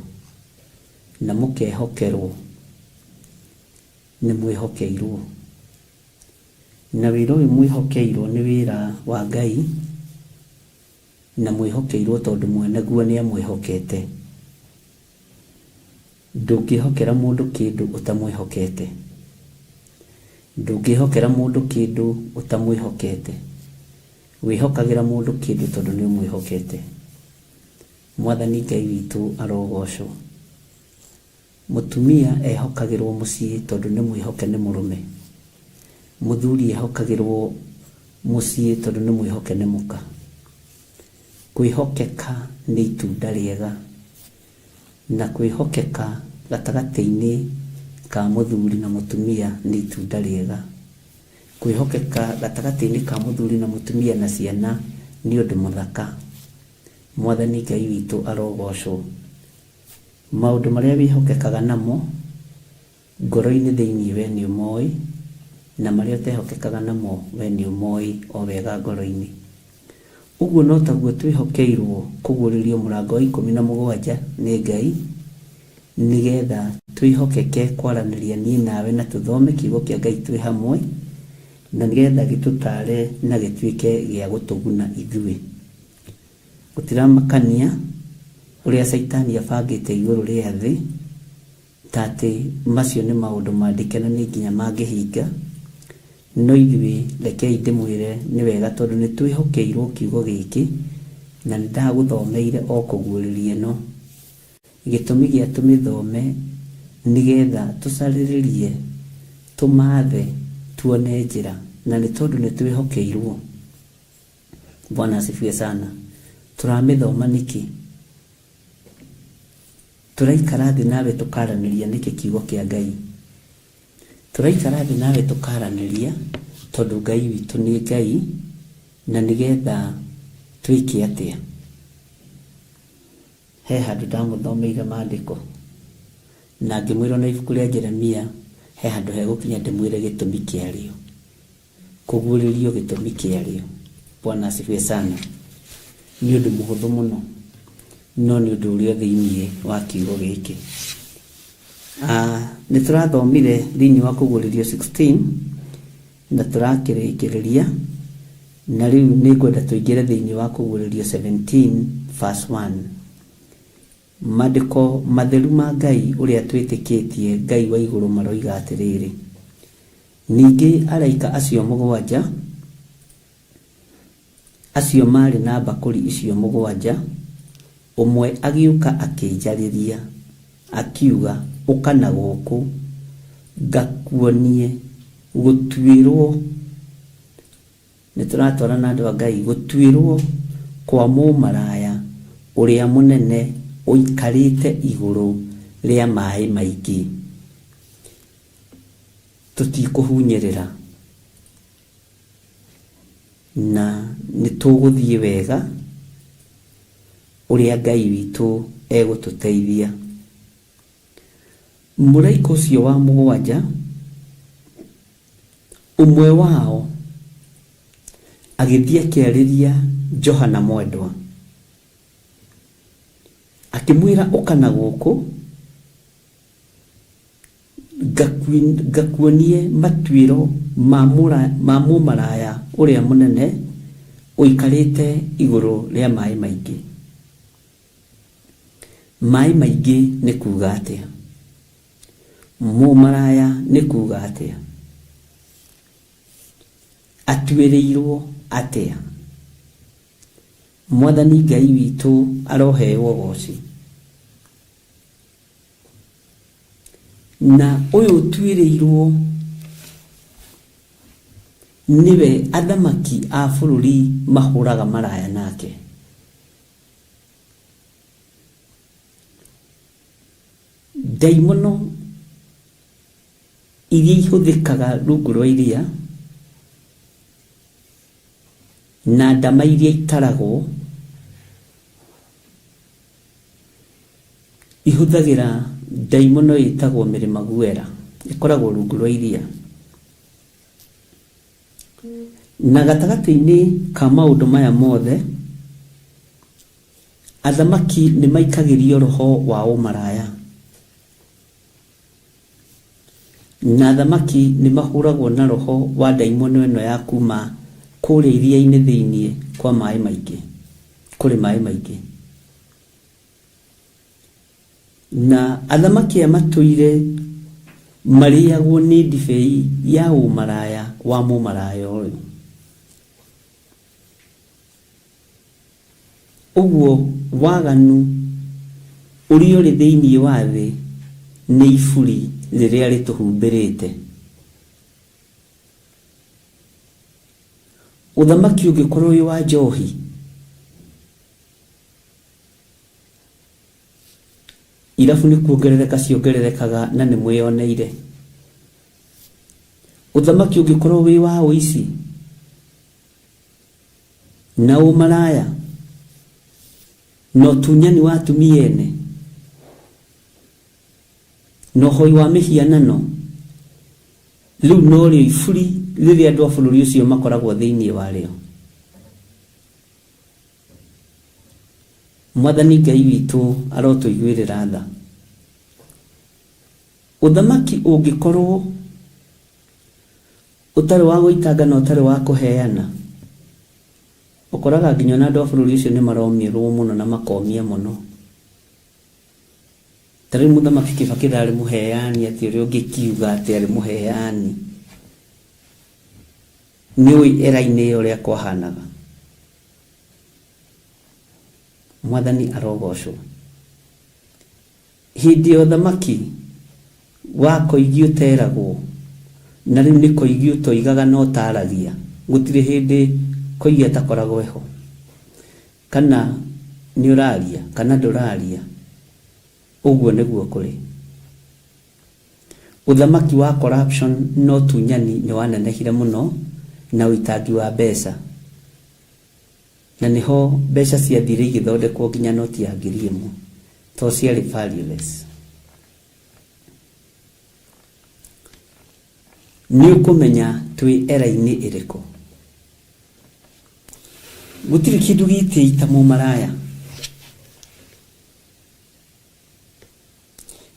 na mũkehokerwo nĩ mwĩhokeirwo. Na wĩra ũyũ mwĩhokeirwo nĩ wĩra wa Ngai na mwĩhokeirwo tondũ mwene guo nĩ amwĩhokete. Ndũngĩhokera mũndũ kĩndũ ũtamwĩhokete. Ndũngĩhokera mũndũ kĩndũ ũtamwĩhokete. Wĩhokagĩra mũndũ kĩndũ tondũ nĩ ũmwĩhokete. Mwathani Ngai witũ arogocwo. Mũtumia ehokagĩrwo mũciĩ tondũ nĩ mwĩhoke nĩ mũrũme. Mũthuri ehokagĩrwo mũciĩ tondũ nĩ mwĩhoke nĩ mũka. Kwĩhokeka nĩ itunda rĩega na kwĩhokeka gatagatĩ-inĩ ka mũthuri na mũtumia nĩ itunda rĩega. Kwĩhokeka gatagatĩ-inĩ ka mũthuri na mũtumia na ciana nĩ ũndũ mũthaka. Mwathani Ngai witũ arogocwo. Maũndũ marĩa wĩhokekaga namo ngoro-inĩ thĩinĩ we nĩ ũmoĩ, na marĩa ũtehokekaga namo we nĩ ũmoĩ o wega ngoro-inĩ. Ũguo no taguo twĩhokeirwo kũguũrĩrio mũrango wa 17 nĩ Ngai, nĩgetha twĩhokeke kwaranĩria niĩ nawe na tũthome kiugo kĩa Ngai twĩ hamwe, na nĩgetha gĩtũtaare na gĩtuĩke gĩa gũtũguna ithuĩ. Gũtiramakania ũrĩa Caitani abangĩte igũrũ rĩa thĩ, ta atĩ macio nĩ maũndũ mandĩke na nĩ nginya mangĩhinga, no ithuĩ rekei ndĩmwĩre nĩ wega tondũ nĩ twĩhokeirwo kiugo gĩkĩ na nĩ ndagũthomeire o kũguũrĩrio ĩno. Gĩtũmi gĩa tũmĩthome nĩgetha tũcarĩrĩrie, tũmathe, tuone njĩra, na nĩ tondũ nĩ twĩhokeirwo. Bwana asifiwe sana. Tũramĩthoma nĩkĩ? Tũraikara thĩ nawe tũkaranĩria nĩkĩ kiugo kĩa Ngai? Tũraikara thĩ nawe tũkaranĩria tondũ Ngai witũ nĩ Ngai na nĩgetha twĩke atĩa? He handũ ndamũthomeire maandĩko na ngĩmwĩra ona ibuku rĩa Jeremia he handũ hegũkinya ndĩmwĩre gĩtũmi kĩarĩo. Kũguũrĩrio gĩtũmi kĩarĩo. Bwana asifiwe sana. Nĩ ũndũ mũhũthũ mũno, no nĩ ũndũ ũrĩa thĩinĩ wa kiugo gĩkĩ. Nĩ tũrathomire thĩinĩ wa Kũguũrĩrio 16 na tũrakĩrĩkĩrĩria, na rĩu nĩ ngwenda tũingĩre thĩinĩ wa Kũguũrĩrio 17 verse 1. Maandĩko matheru ma Ngai ũrĩa twĩtĩkĩtie, Ngai wa igũrũ maroiga atĩrĩrĩ, Ningĩ araika acio mũgwanja, acio maarĩ na mbakũri icio mũgwanja, ũmwe agĩũka akĩnjarĩria, akiuga, Ũka na gũkũ, ngakuonie gũtuĩrũo, nĩtũratwarana andũ a Ngai, gũtuĩrũo kwa mũmaraya ũrĩa mũnene ũikarĩte igũrũ rĩa maĩ maingĩ. Tũtikũhunyĩrĩra na nĩ tũgũthiĩ wega ũrĩa Ngai witũ egũtũteithia. Mũraika ũcio wa mũgwanja, ũmwe wao agĩthiĩ akĩarĩria Johana mwendwa, akĩmwĩra ũka na gũkũ Ngakuonie matuĩro ma mũmaraya ũrĩa mũnene ũikarĩte igũrũ rĩa maĩ maingĩ. Maĩ maingĩ nĩ kuuga atĩa? Mũmaraya nĩ kuuga atĩa? Atuĩrĩirwo atĩa? Mwathani Ngai witũ aroheo ũgoci. Na ũyũ ũtuĩrĩirwo nĩwe athamaki a bũrũri mahũraga maraya nake. Ndaimono iria ihũthĩkaga rungu rwa iria na ndama iria itaragwo Ihũthagĩra ndaimono ĩtagwo mĩrĩma guera. Ĩkoragwo rungu rwa iria. Na gatagatĩ-inĩ ka maũndũ maya mothe, athamaki nĩ maikagĩrio roho wa ũmaraya. Na athamaki nĩ mahũragwo na roho wa ndaimono ĩno ya kuma kũrĩa iria-inĩ thĩinĩ kwa maĩ maingĩ, kũrĩ maĩ maingĩ. Na athamaki aya matũire marĩagwo nĩ ndibei ya ũmaraya wa mũmaraya ũyũ. Ũguo waganu ũrĩa ũrĩ thĩinĩ wa thĩ nĩ iburi rĩrĩa rĩtũhumbĩrĩte. Ũthamaki ũngĩkorwo wĩ wa njohi, Irabu nĩ kuongerereka ciongererekaga na nĩ mwĩyoneire. Ũthamaki ũngĩkorwo wĩ wa ũici na ũmaraya na ũtunyani wa atumia ene na ũhoi wa mĩhianano, rĩu norĩo iburi rĩrĩa andũ a bũrũri ũcio makoragwo thĩinĩ warĩo. Mwathani Ngai witũ arotũiguĩrĩra tha. Ũthamaki ũngĩkorwo ũtarĩ wa gũitanga na ũtarĩ wa kũheana, ũkoraga nginya ona andũ a bũrũri ũcio nĩ maromĩrwo mũno na makomia mũno. Ta rĩu mũthamaki Kĩbakĩ ndarĩ mũheani atĩ ũrĩa ũngĩkiuga atĩ arĩ mũheani. Nĩũĩ era-inĩ ĩyo ũrĩa kwahanaga? Mwathani arogocwo. Hĩndĩ ya ũthamaki wa Koigi ũteragwo, na rĩu nĩ Koigi ũtoigaga na ũtaragia, gũtirĩ hĩndĩ Koigi atakoragwo eho. Kana nĩ ũraria kana ndũraria, ũguo nĩguo kũrĩ. Ũthamaki wa corruption na ũtunyani nĩ wanenehire mũno na ũitangi wa mbeca. Na nĩho mbeca ciathire igĩthondekwo nginya noti ya 1000 tondũ ciarĩ valueless. Nĩ ũkũmenya twĩ era-inĩ ĩrĩkũ. Gũtirĩ kĩndũ gĩtĩi ta mũmaraya.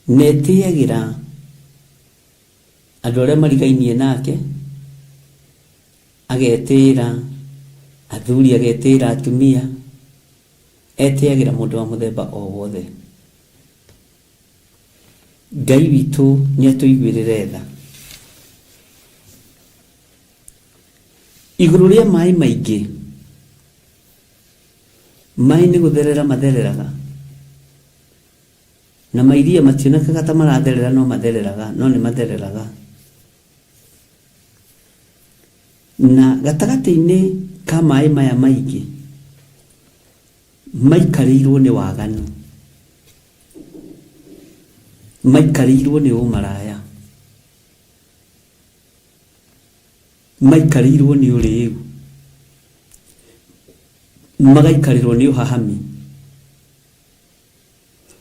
Na etĩagĩra andũ arĩa marigainie nake, agetĩĩra athuri, agetĩĩra atumia, etĩagĩra mũndũ wa mũthemba o wothe. Ngai witũ nĩ atũiguĩrĩre tha. Igũrũ rĩa maĩ maingĩ, maĩ nĩ gũtherera mathereraga. Na mairia mationekaga ta maratherera no mathereraga, no nĩ mathereraga. Na gatagatĩ-inĩ ka maĩ maya maingĩ maikarĩirwo nĩ waganu, maikarĩirwo nĩ ũmaraya, maikarĩirwo nĩ ũrĩĩu, magaikarĩrwo nĩ ũhahami.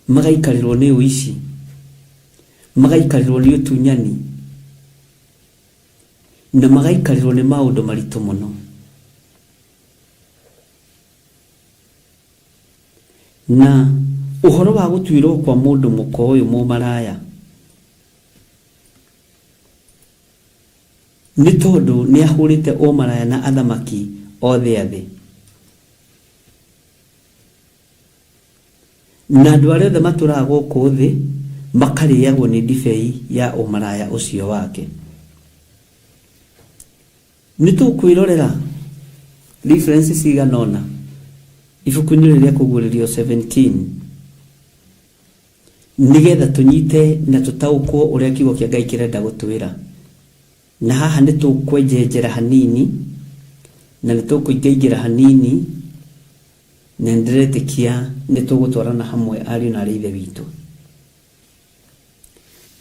Magaikarĩrwo nĩ ũici, magaikarĩrwo nĩ ũtunyani, na magaikarĩrwo nĩ maũndũ maritũ mũno. Na ũhoro wa gũtuĩrwo kwa mũndũ mũka ũyũ mũmaraya, nĩ tondũ nĩ ahũrĩte ũmaraya na athamaki othe a thĩ. Na andũ arĩa othe matũũraga gũkũ thĩ makarĩagwo nĩ ndibei ya ũmaraya ũcio wake. Nĩ tũkwĩrorera reference cigana ũna ibuku-inĩ rĩrĩ rĩa Kũguũrĩrio 17 nĩgetha tũnyite na tũtaũkwo ũrĩa kiugo kĩa Ngai kĩrenda gũtwĩra. Na haha nĩ tũkwenjenjera hanini na nĩ tũkũingaingĩra hanini Na nĩndĩretĩkia nĩtũgũtwarana hamwe ariũ na aarĩ a Ithe witũ.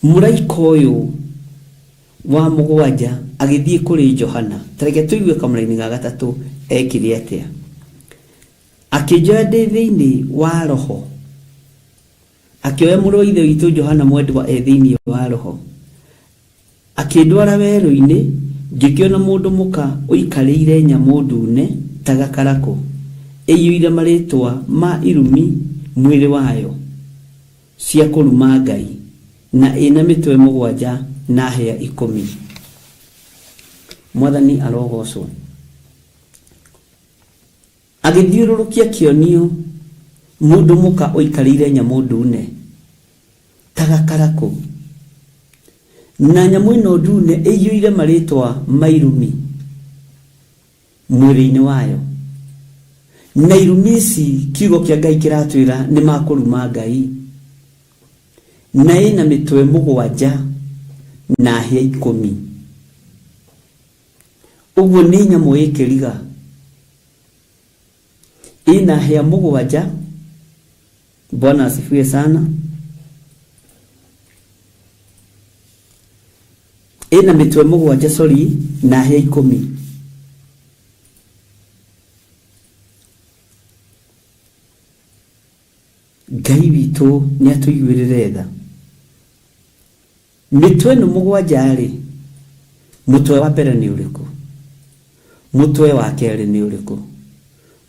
Mũraika ũyũ wa mũgwanja agĩthiĩ kũrĩ Johana. Ta reke tũigue kamũraini ga gatatũ ekire atĩa. Akĩnjoya ndĩ thĩinĩ wa Roho. Akĩoya mũrũ wa Ithe witũ Johana mwendwa e thĩinĩ wa Roho. Akĩndwara werũ-inĩ, ngĩkĩona mũndũ mũka ũikarĩire nyamũ ndune ta gakarakũ, ĩiyũire marĩĩtwa ma irumi mwĩrĩ wayo, cia kũruma Ngai, na ĩ na mĩtwe mũgwanja na hĩa ikũmi. Mwathani arogoocwo. Agĩthiũrũrũkia akĩonio mũndũ mũka ũikarĩire nyamũ ndune ta gakarakũ, na nyamũ ĩno ndune ĩiyũire marĩĩtwa ma irumi mwĩrĩ-inĩ wayo. Na irumi ici kiugo kĩa Ngai kĩratwĩra nĩ ma kũruma Ngai. Na ĩna mĩtwe mũgwanja na hĩa ikũmi. Ũguo nĩ nyamũ ĩ kĩriga. Ĩna hĩa mũgwanja. Bwana asifiwe sana. Ĩna mĩtwe mũgwanja sorry na hĩa ikũmi. Ngai witũ nĩ atũiguĩrĩre tha. Mĩtwe ĩno mũgwanja-rĩ, mũtwe wa mbere nĩ ũrĩkũ? Mũtwe wa kerĩ nĩ ũrĩkũ?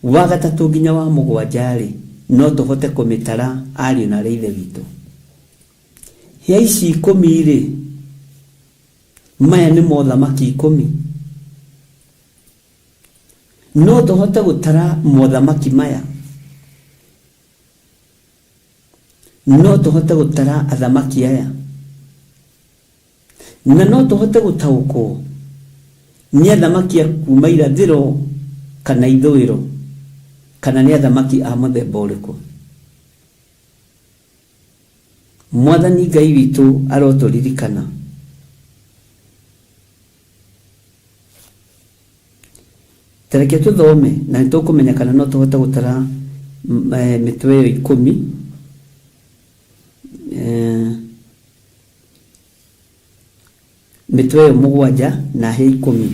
Wa gatatũ nginya wa mũgwanja-rĩ, no tũhote kũmĩtara ariũ na aarĩ a Ithe witũ? Hĩa ici ikũmi-rĩ, maya nĩ mothamaki ikũmi? No tũhote gũtara mothamaki maya? No tũhote gũtara athamaki aya? Na no tũhote gũtaũkwo nĩ athamaki a kuuma irathĩro kana ithũĩro, kana nĩ athamaki a mũthemba ũrĩkũ? Mwathani Ngai witũ arotũririkana. Ta reke tũthome na nĩ tũkũmenya kana no tũhote gũtara mĩtwe ĩyo ikũmi. Mĩtwe ĩyo mũgwanja na hĩa ikũmi.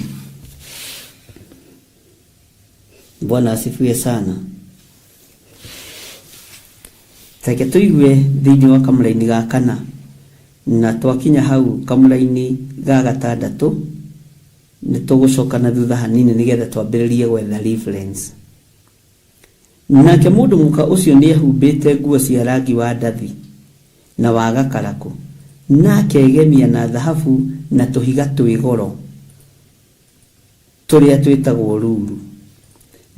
Bwana asifiwe sana. Ta reke tũigue thĩinĩ wa kamũraini ga kana na twakinya hau kamũraini ga gatandatũ Nĩ tũgũcoka na thutha hanini nĩgetha twambĩrĩrie gwetha reference. Nake mũndũ mũka ũcio nĩehumbĩte nguo cia rangi wa ndathi na wa gakarakũ, na akegemia na thahabu na tũhiga twĩ goro tũrĩa twĩtagwo ruru,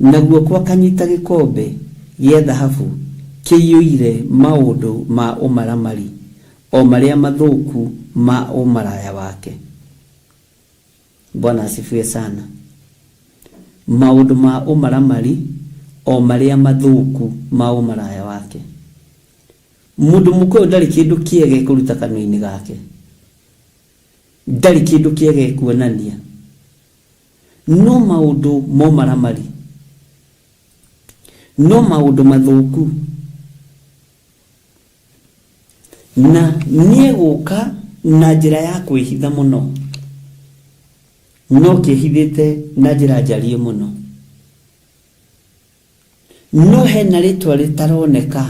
na guoko akanyita gĩkombe gĩa thahabu kĩiyũire maũndũ ma ũmaramari, o marĩa mathũku ma ũmaraya wake. Bwana asifiwe sana. Maũndũ ma ũmaramari o marĩa mathũku ma ũmaraya wake. Mũndũ mũka ũyũ ndarĩ kĩndũ kĩega ekũruta kanua-inĩ gake. Ndarĩ kĩndũ kĩega ekuonania. No maũndũ ma ũmaramari. No maũndũ mathũku. Na nĩegũka na njĩra ya kwĩhitha mũno, no kĩĩhithĩte na njĩra njariĩ mũno. No hena rĩtwa rĩtaroneka,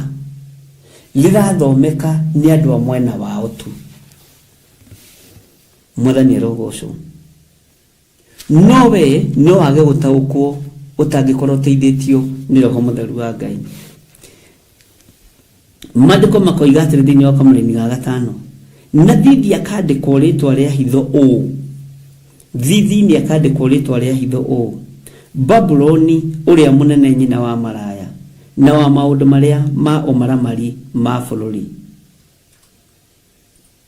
rĩrathomeka nĩ andũ a mwena wao tu. Mwathani arogocwo. No we no wage gũtaũkwo ũtangĩkorwo ũteithĩtio nĩ Roho Mũtheru wa Ngai. Maandĩko makoiga atĩrĩ thĩinĩ wa kamũraini ga gatano, na thithi akandĩkwo rĩtwa rĩa hitho ũũ, thithi-inĩ akandĩkwo rĩtwa rĩa hitho ũũ, Babuloni ũrĩa mũnene nyina wa maraya na wa maũndũ marĩa ma ũmaramari ma bũrũri.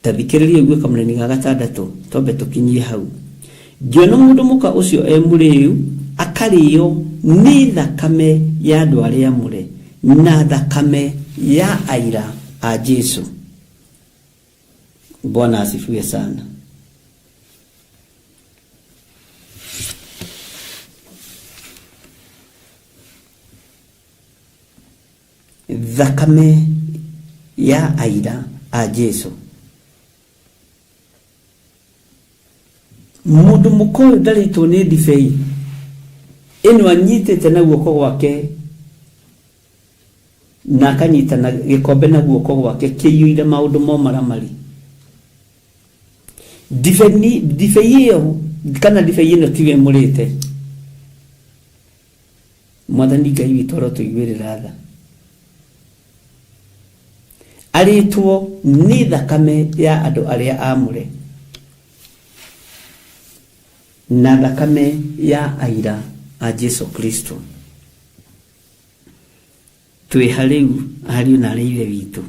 Ta thikĩrĩria ũigue kamũraini ga gatandatũ, twambe tũkinyie hau. Ngĩona mũndũ mũka ũcio e mũrĩĩu, akarĩĩo nĩ thakame ya andũ arĩa aamũre, na thakame ya aira a Jesũ. Bwana asifiwe sana. Thakame ya aira a Jesu. Mũndũ mũka ũyũ ndarĩtwo nĩ ndibei ĩno anyitĩte na guoko gwake na akanyita na gĩkombe na guoko gwake kĩiyũire maũndũ ma ũmaramari. Ndibei ĩyo kana ndibei ĩno tiwe mũrĩte. Mwathani Ngai witũ arotũiguĩrĩra tha. Arĩtwo nĩ thakame ya andũ arĩa aamũre na thakame ya aira a Jesu Kristo. Twĩ ha rĩu ariũ na arĩ ithe witũ?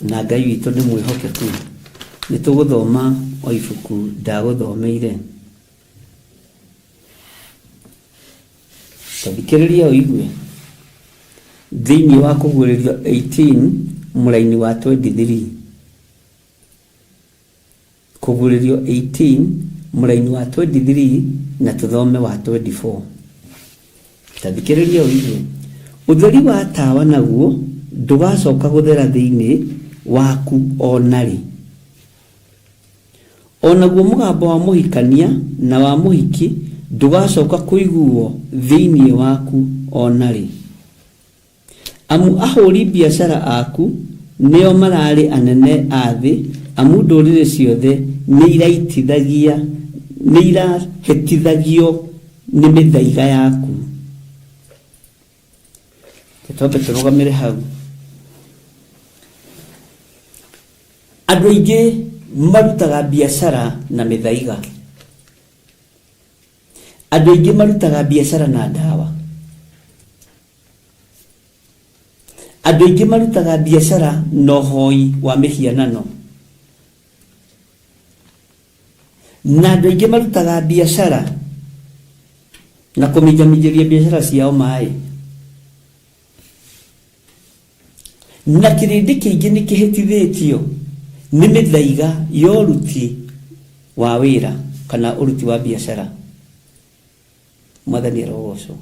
Na Ngai witũ nĩ mwĩhokeku. Nĩ tũgũthoma o ibuku ndagũthomeire. Ta thikĩrĩria ũigue. Thĩinĩ wa Kũguũrĩrio 18 mũraini wa 23. Kũguũrĩrio 18 mũraini wa 23 na tũthome wa 24. Ta thikĩrĩria ũigue. Ũtheri wa tawa naguo ndũgacoka gũthera thĩinĩ waku o na rĩ. O naguo mũgambo wa mũhikania na wa mũhiki ndũgacoka kũiguo thĩinĩ waku o na rĩ. Amu ahũri biacara aku nĩo mararĩ anene a thĩ, amu ndũrĩrĩ ciothe nĩirahĩtithagio nĩ mĩthaiga yaku. Reke twambe tũrũgamĩre hau. Andũ aingĩ marutaga biacara na mĩthaiga. Andũ aingĩ marutaga biacara na ndawa. Andũ aingĩ marutaga biacara na ũhoi wa mĩhianano. Na andũ aingĩ marutaga biacara na kũminjaminjĩria biacara ciao maĩ. Na kĩrĩndĩ kĩingĩ nĩ kĩhĩtithĩtio nĩ mĩthaiga ya ũruti wa wĩra kana ũruti wa biacara. Mwathani arogocwo.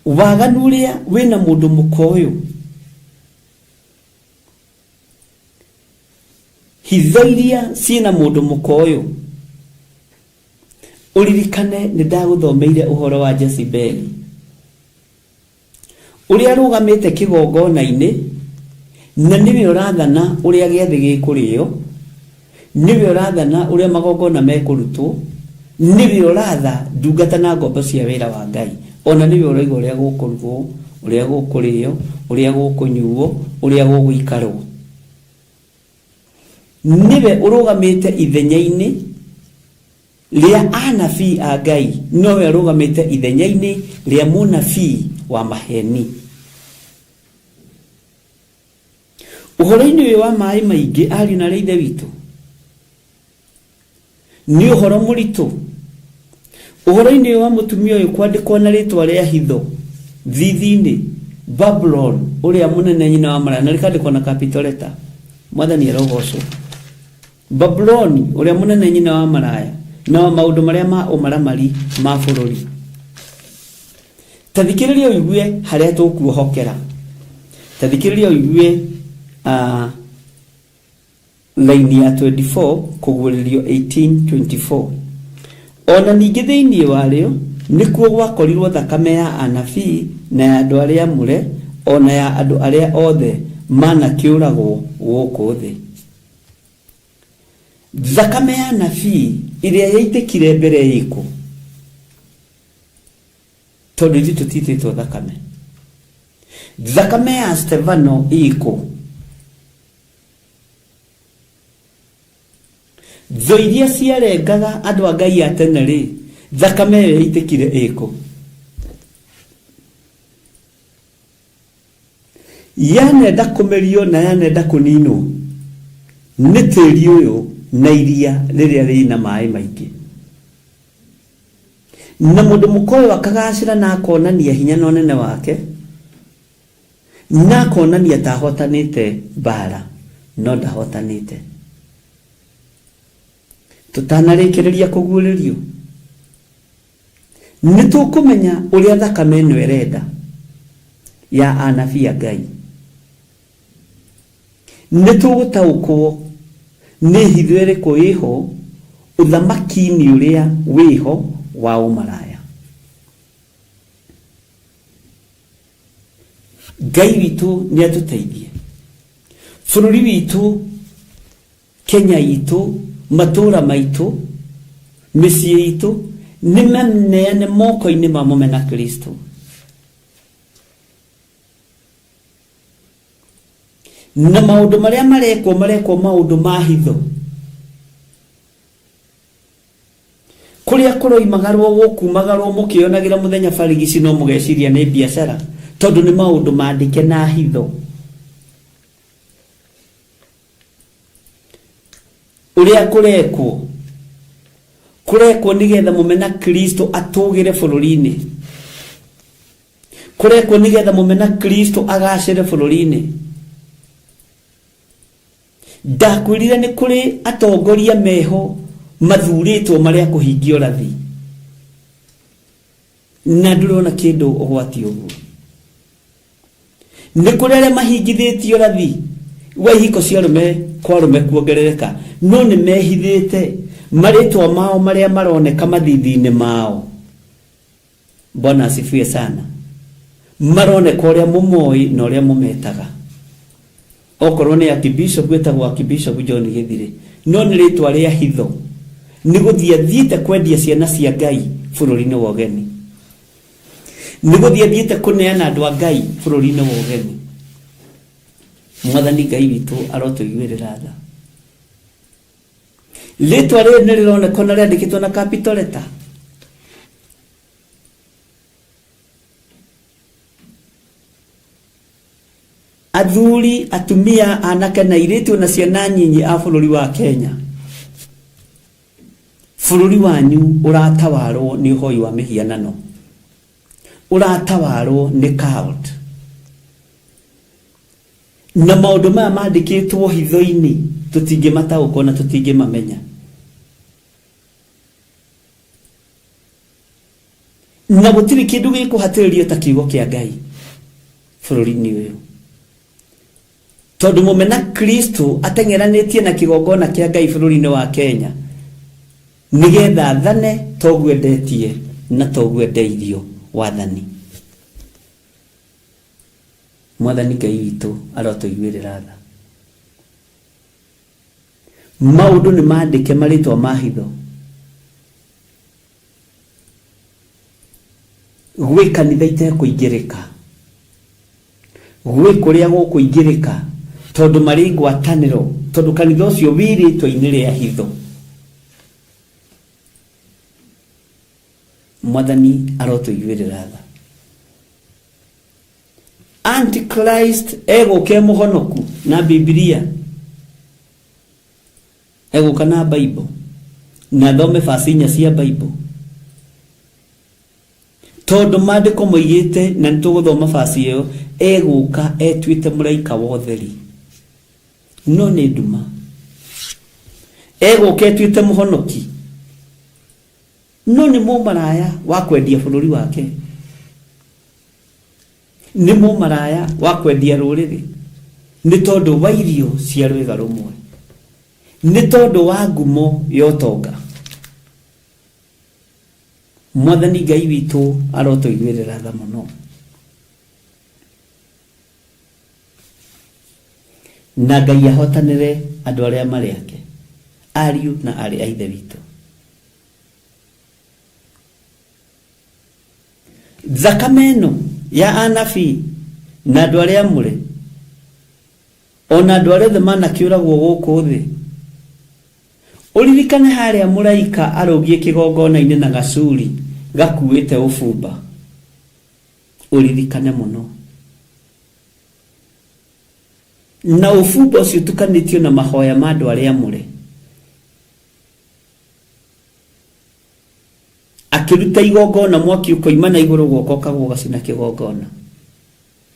Waganu ũrĩa wĩna mũndũ mũka ũyũ, hitho iria ciĩna mũndũ mũka ũyũ, ũririkane nĩ ndagũthomeire ũhoro wa Jezebeli ũrĩa arũgamĩte kĩgongona-inĩ na nĩwe ũrathana ũrĩa gĩathĩ gĩkũrĩo, nĩwe ũrathana ũrĩa magongona mekũrutwo, nĩwe ũratha ndungata na ngombo cia wĩra wa Ngai, ona nĩwe ũroiga ũrĩa gũkũrugwo, ũrĩa gũkũrĩo, ũrĩa gũkũnyuo, ũrĩa gũgũikarwo. Nĩwe ũrũgamĩte ithenya-inĩ rĩa anabii a Ngai, nowe arũgamĩte ithenya-inĩ rĩa mũnabii wa maheni. Ũhoro-inĩ ũyũ wa maĩ maingĩ, ariũ na aarĩ a Ithe witũ, nĩ ũhoro mũritũ. Ũhoro-inĩ ũyũ wa mũtumia ũyũ kwandĩkwo na rĩtwa rĩa hitho thithi-inĩ, Babuloni ũrĩa mũnene nyina wa maraya, na rĩkandĩkwo na capital letter. Mwathani arogocwo. Babuloni ũrĩa mũnene nyina wa maraya na wa maũndũ marĩa ma ũmaramari ma bũrũri. Ta thikĩrĩria ũigue harĩa tũkuohokera. Ta thikĩrĩria ũigue uh, laini ya 24 kũguũrĩrio 18:24. O na ningĩ thĩinĩ warĩo nĩkuo gwakorirwo thakame ya anabii na ya andũ arĩa aamũre, o na ya andũ arĩa othe manakĩũragwo gũkũ thĩ. Thakame ya anabii ĩrĩa yaitĩkire mbere ĩkũ? Tondũ ithuĩ tũtitĩtwo thakame. Thakame ya Stefano ĩkũ? Thũ iria ciarengaga andũ a Ngai a tene-rĩ, thakame ĩyo yaitĩkire ĩkũ? Yanenda kũmerio na yanenda kũninwo nĩ tĩri ũyũ na iria rĩrĩa rĩna maĩ maingĩ. Na mũndũ mũka ũyũ akagacĩra na akonania hinya na ũnene wake, Na akonania ta ahotanĩte mbaara, no ndahotanĩte. Tũtanarĩkĩrĩria kũguũrĩrio, nĩ tũkũmenya ũrĩa thakame ĩno ĩrenda ya anabii a Ngai. Nĩ tũgũtaũkwo nĩ hitho ĩrĩkũ ĩho ũthamaki-inĩ ũrĩa wĩho wa ũmaraya. Ngai witũ nĩ atũteithie. Bũrũri witũ, Kenya itũ, matũũra maitũ, mĩciĩ itũ nĩ maneane moko-inĩ ma mũmena Kristo. Na maũndũ marĩa marekwo marekwo maũndũ ma hitho. Kũrĩa kũroimagarwo gũkumagarwo mũkĩyonagĩra mũthenya barigici no mũgeciria nĩ biacara tondũ nĩ maũndũ mandĩke na hitho. Ũrĩa kũrekwo kũrekwo nĩgetha mũmena Kristo atũgĩre bũrũri-inĩ. Kũrekwo nĩgetha mũmena Kristo agacĩre bũrũri-inĩ. Ndakwĩrire nĩ kũrĩ atongoria meho mathurĩtwo marĩ a kũhingia ũrathi. Na ndũrona kĩndũ ũgwati ũguo. Nĩ kũrĩ arĩa mahingithĩtie ũrathi wa ihiko cia arũme kwa arũme kuongerereka, no nĩ mehithĩte marĩtwa mao marĩa maroneka mathithi-inĩ mao. Bwana asifiwe sana. Maroneka ũrĩa mũmoĩ na ũrĩa mũmetaga. Okorwo nĩ Archbishop etagwo Archbishop John Gĩthirĩ, no nĩ rĩtwa rĩa hitho. Nĩ gũthiĩ athiĩte kwendia ciana cia Ngai bũrũri-inĩ wa ũgeni. Nĩ gũthiĩ athiĩte kũneana andũ a Ngai bũrũri-inĩ wa ũgeni. Mwathani Ngai witũ arotũiguĩrĩra tha. Rĩtwa rĩrĩ nĩ rĩroneka na rĩandĩkĩtwo na capital letter. Athuri, atumia, anake na airĩtu na ciana nyinyi a bũrũri wa Kenya. Bũrũri wanyu ũratawarwo nĩ ũhoi wa mĩhianano. Ũratawarwo nĩ cult. Na maũndũ maya mandĩkĩtwo hitho-inĩ tũtingĩmataũkwo na tũtingĩmamenya. Na gũtirĩ kĩndũ gĩkũhatĩrĩrio ta kiugo kĩa Ngai bũrũri-inĩ ũyũ. Tondũ mũmena Kristo ateng'eranĩtie na kĩgongona kĩa Ngai bũrũri-inĩ wa Kenya nĩgetha athane toguo endetie na toguo endeirio wathani. Mwathani Ngai witũ arotũiguĩrĩra tha. Maũndũ nĩ mandĩke marĩtwa ma hitho. Gwĩ kanitha itekũingĩrĩka. Gwĩ kũrĩa gũkũingĩrĩka tondũ marĩ ngwatanĩro, tondũ kanitha ũcio wĩ rĩtwa-inĩ rĩa hitho. Mwathani arotũiguĩrĩra tha. Antichrist egũka e mũhonoku na Bibilia, egũka na Bible na athome verse inya cia Bible, tondũ maandĩko moigĩte, na nĩtũgũthoma verse ĩyo, egũka etuĩte mũraika wa ũtheri, no nĩ nduma. Egũka etuĩte mũhonoki, no nĩ mũmaraya wa kwendia bũrũri wake. Nĩ mũmaraya wa kwendia rũrĩrĩ nĩ tondũ wa irio cia rwĩga rũmwe, nĩ tondũ wa ngumo ya ũtonga. Mwathani Ngai witũ arotũiguĩrĩra tha mũno. Na Ngai ahotanĩre andũ arĩa marĩ ake, ariũ na aarĩ a Ithe witũ. Thakame ĩno ya anabii na andũ arĩa amũre, o na andũ arĩa othe manakĩũragwo gũkũ thĩ. Ũririkane harĩa mũraika arũngiĩ kĩgongona-inĩ na gacuri gakuĩte ũbumba. Ũririkane mũno. Na ũbumba ũcio ũtukanĩtio na mahoya ma andũ arĩa amũre. Akĩruta igongona, mwaki ũkoima na igũrũ ũgoka ũkagwa ũgacina kĩgongona.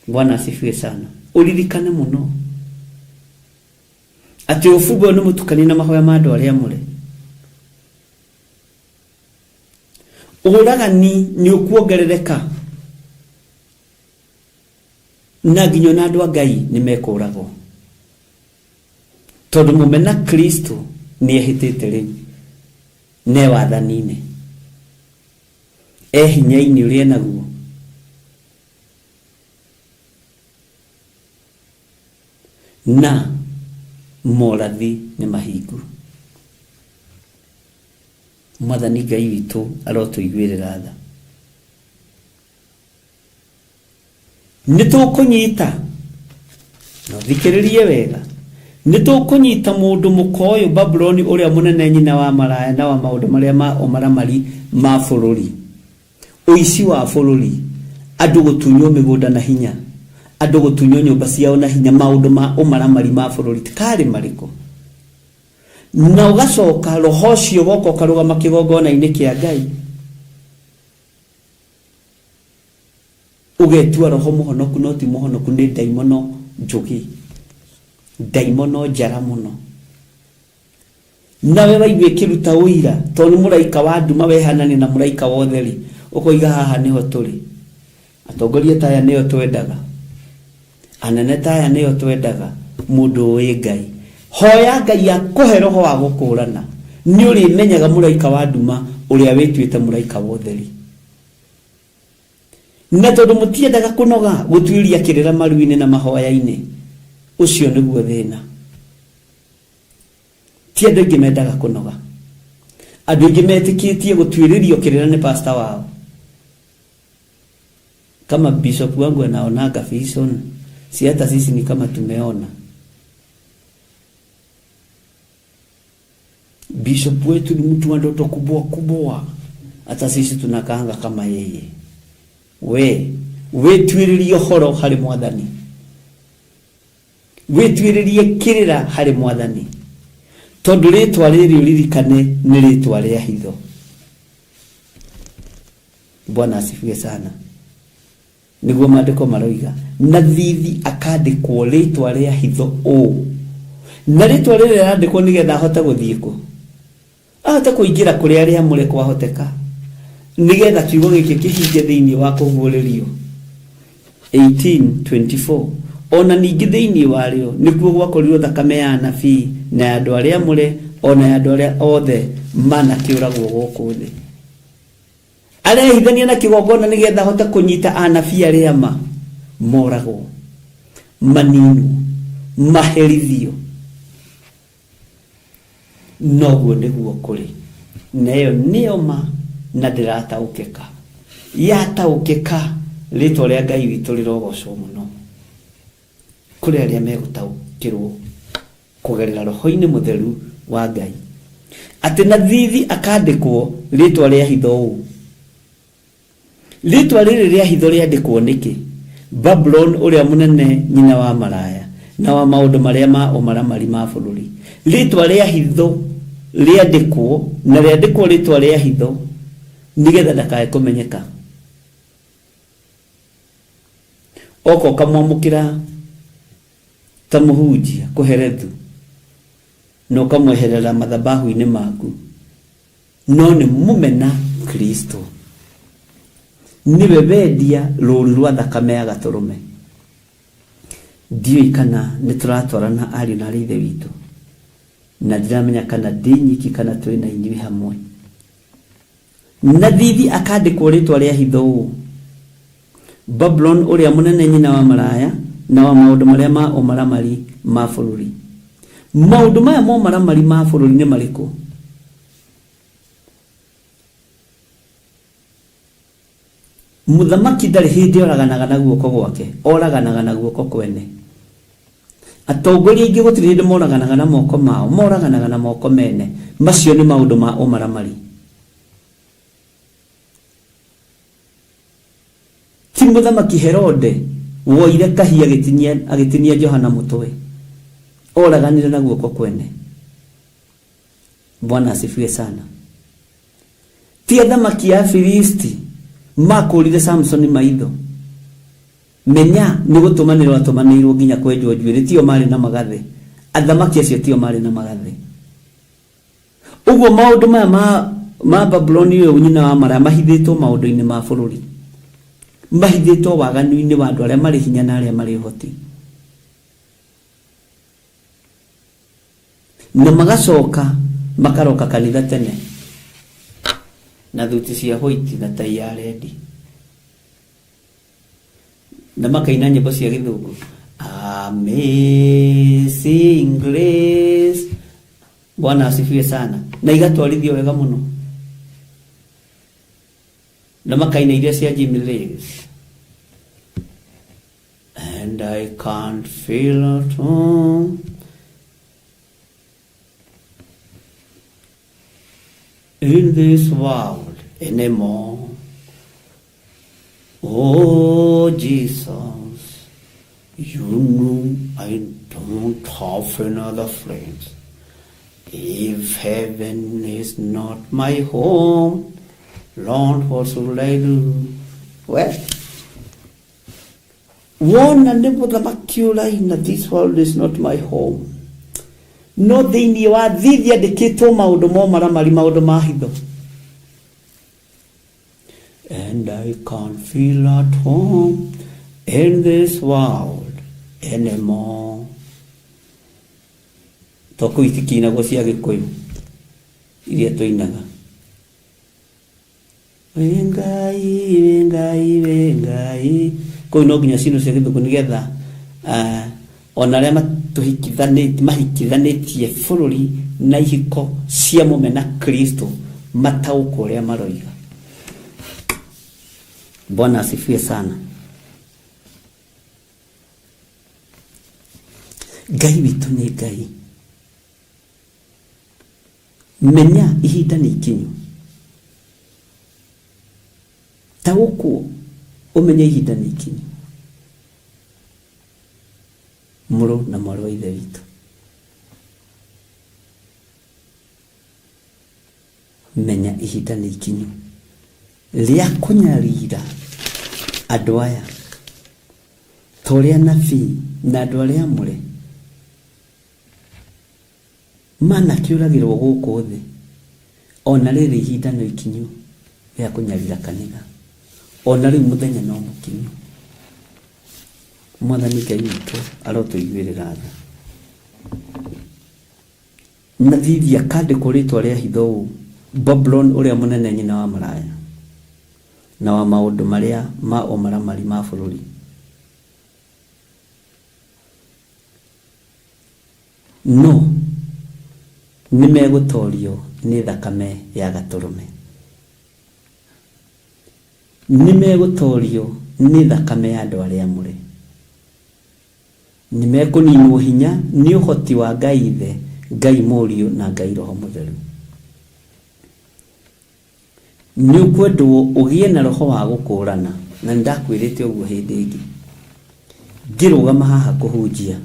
Bwana asifiwe sana. Ũririkane mũno atĩ ũbumba ũyũ nĩ mũtukanie na mahoya ma andũ arĩa amũre. Ũragani nĩ ũkuongerereka na nginya ona andũ a Ngai nĩ mekũragwo, tondũ mũmena Kristo nĩ ehĩtĩte rĩu ne wathani-inĩ, e hinya-inĩ ũrĩa enaguo. Na Morathi nĩ mahingu. Mwathani Ngai witũ arotũiguĩrĩra tha. Nĩ tũkũnyita na ũthikĩrĩrie wega, nĩ tũkũnyita mũndũ mũka ũyũ Babuloni ũrĩa mũnene, nyina wa maraya na wa maũndũ marĩa ma ũmaramari ma bũrũri, ũici wa bũrũri, andũ gũtunywo mĩgũnda na hinya, andũ gũtunywo nyũmba ciao na hinya, maũndũ ma ũmaramari ma bũrũri karĩ marĩkũ? Na ũgacoka roho ũcio ũgoka ũkarũgama kĩgongona-inĩ kĩa Ngai, ũgetua roho mũhonoku, no ti mũhonoku, nĩ ndaimono njũgĩ, ndaimono njara mũno. Nawe waigua ĩkĩruta ũira, tondũ nĩ mũraika wa nduma wehanania na mũraika wa ũtheri, ũkoiga haha nĩho tũrĩ. Atongoria ta aya nĩo twendaga, anene ta aya nĩo twendaga, mũndũ ũĩ Ngai. Hoya Ngai akũhe roho wa gũkũrana, nĩ ũrĩmenyaga mũraika wa nduma ũrĩa wĩtuĩte mũraika wa ũtheri. Na tondũ mũtiendaga kũnoga gũtuĩria kĩrĩra maru-inĩ na mahoya-inĩ, ũcio nĩguo thĩna. Ti andũ aingĩ mendaga kũnoga. Andũ aingĩ metĩkĩtie gũtuĩrĩrio kĩrĩra nĩ pastor wao. Kama bishop wangu anaonanga vision, si hata sisi ni kama tumeona. Bishop wetu ni mtu wa ndoto kubwa kubwa, hata sisi tunakaanga kama yeye. We wĩtuĩrĩrie ũhoro harĩ Mwathani, wĩtuĩrĩrie kĩrĩra harĩ Mwathani, tondũ rĩtwa rĩrĩ ũririkane nĩ rĩtwa rĩa hitho. Bwana asifiwe sana. Nĩguo maandĩko maroiga, na thithi akandĩkwo rĩtwa rĩa hitho ũũ, na rĩtwa rĩrĩ rĩrandĩkwo nĩgetha ahote gũthiĩ kũ, ahote kũingĩra kũrĩa rĩamũre kwahoteka, nĩgetha kiugo gĩkĩ kĩhinge thĩinĩ wa kũguũrĩrio 18:24. Ona ningĩ thĩinĩ warĩo nĩkuo gwakorirwo thakame ya anabii na ya andũ arĩa amũre, ona ya andũ arĩa othe manakĩũragwo gũkũ thĩ. Arehithania na kĩgongona nĩgetha ahote kũnyita anabii arĩa ma moragwo, maninwo, maherithio. Noguo nĩguo kũrĩ, na ĩyo nĩyo ma, na ndĩrataũkĩka. Yataũkĩka, rĩtwa rĩa Ngai witũ rĩrogocwo mũno. Kũrĩ arĩa megũtaũkĩrwo kũgerera roho-inĩ mũtheru wa Ngai, atĩ na thithi akandĩkwo rĩtwa rĩa hitho ũũ. Rĩtwa rĩrĩ rĩa hitho rĩandĩkwo nĩkĩ? Babuloni ũrĩa mũnene, nyina wa maraya na wa maũndũ marĩa ma ũmaramari ma bũrũri. Rĩtwa rĩa hitho rĩandĩkwo, na rĩandĩkwo rĩtwa rĩa hitho nĩgetha ndakae kũmenyeka. Oka ũkamwamũkĩra ta mũhunjia kũherethu, na ũkamweherera mathabahu-inĩ maku, no nĩ mũmena Kristo. Nĩwe wendia rũũru rwa thakame ya gatũrũme. Ndiũĩ kana nĩ tũratwarana ariũ na arĩ ithe witũ, na ndiramenya kana ndĩ nyiki kana twĩ na inyuĩ hamwe. Na thithi akandĩkwo rĩtwa rĩa hitho ũũ, Babuloni ũrĩa mũnene, nyina wa maraya na wa maũndũ marĩa ma ũmaramari ma bũrũri. Maũndũ maya ma ũmaramari ma bũrũri nĩ marĩkũ? Mũthamaki ndarĩ hĩndĩ oraganaga na guoko gwake, oraganaga na guoko kwene. Atongoria aingĩ gũtirĩ hĩndĩ moraganaga na moko mao, moraganaga na moko mene. Macio nĩ maũndũ ma ũmaramari. Ti mũthamaki Herode woire kahia agĩtinia Johana mũtwe, oraganire na guoko kwene. Bwana asifiwe sana. Ti athamaki a Filisti makũrire Samsoni maitho. Menya nĩ gũtũmanĩrwo atũmanĩirwo nginya kwenjwo njuĩrĩ, tio marĩ na magathĩ. Athamaki acio tio marĩ na magathĩ. Ũguo maũndũ maya ma Babuloni ũyũ nyina wa maraya mahithĩtwo maũndũ-inĩ ma bũrũri, mahithĩtwo waganu-inĩ wa andũ arĩa marĩ hinya na arĩa marĩ ũhoti, na magacoka makaroka kanitha tene na thuti cia white na tai ya rendi, na makaina nyĩmbo cia gĩthũngũ. Amazing Grace. Bwana asifiwe sana. Na igatwarithio wega mũno na makaina iria cia Jimmy Lewis. And I can't feel at home in this world anymore. Oh Jesus, you know I don't have another friend. If heaven is not my home, Lord, what should I do? Well, wona nĩ mũthamaki ũraina this world is not my home no thĩinĩ wa thithi andĩkĩtwo maũndũ mo maramari maũndũ ma hitho and I can't feel at home in this world anymore to kũu itikinagwo cia gĩkũyũ iria tũinaga wĩ Ngai wĩ Ngai wĩ Ngai kũu no nginya cinwo cia gĩthũngũ nĩgetha uh, ona arĩa matũhikithanĩtie mahikithanĩtie bũrũri na ihiko cia mũmena Kristo mataũkwo ũrĩa maroiga. Bwana asifiwe sana. Ngai witũ nĩ Ngai. Menya ihinda nĩ ikinyu. Taũkwo ũmenye ihinda nĩ ikinyu. Mũrũ na mwarĩ wa Ithe witũ. Menya ihinda nĩ ikinyu rĩa kũnyarira andũ aya ta ũrĩa anabii na andũ arĩa amũre manakĩũragĩrwo gũkũ thĩ. O na rĩrĩ ihinda no ikinyu rĩa kũnyarira kanitha. O na rĩu mũthenya no mũkinyu. Mwathani Ngai witũ arotũiguĩrĩra tha. Na thithi akandĩkwo rĩtwa rĩa hitho ũũ, Babuloni ũrĩa mũnene nyina wa maraya, na wa maũndũ marĩa ma ũmaramari ma bũrũri. No nĩmegũtorio nĩ thakame ya Gatũrũme. Nĩmegũtorio nĩ thakame ya andũ arĩa amũre. Nĩmekũninwo hinya nĩ ũhoti wa Ngai Ithe, Ngai Mũriũ na Ngai Roho Mũtheru. Nĩ ũkwendwo ũgĩe na roho wa gũkũrana, na nĩ ndakwĩrĩte ũguo hĩndĩ ĩngĩ. Ngĩrũgama haha kũhunjia,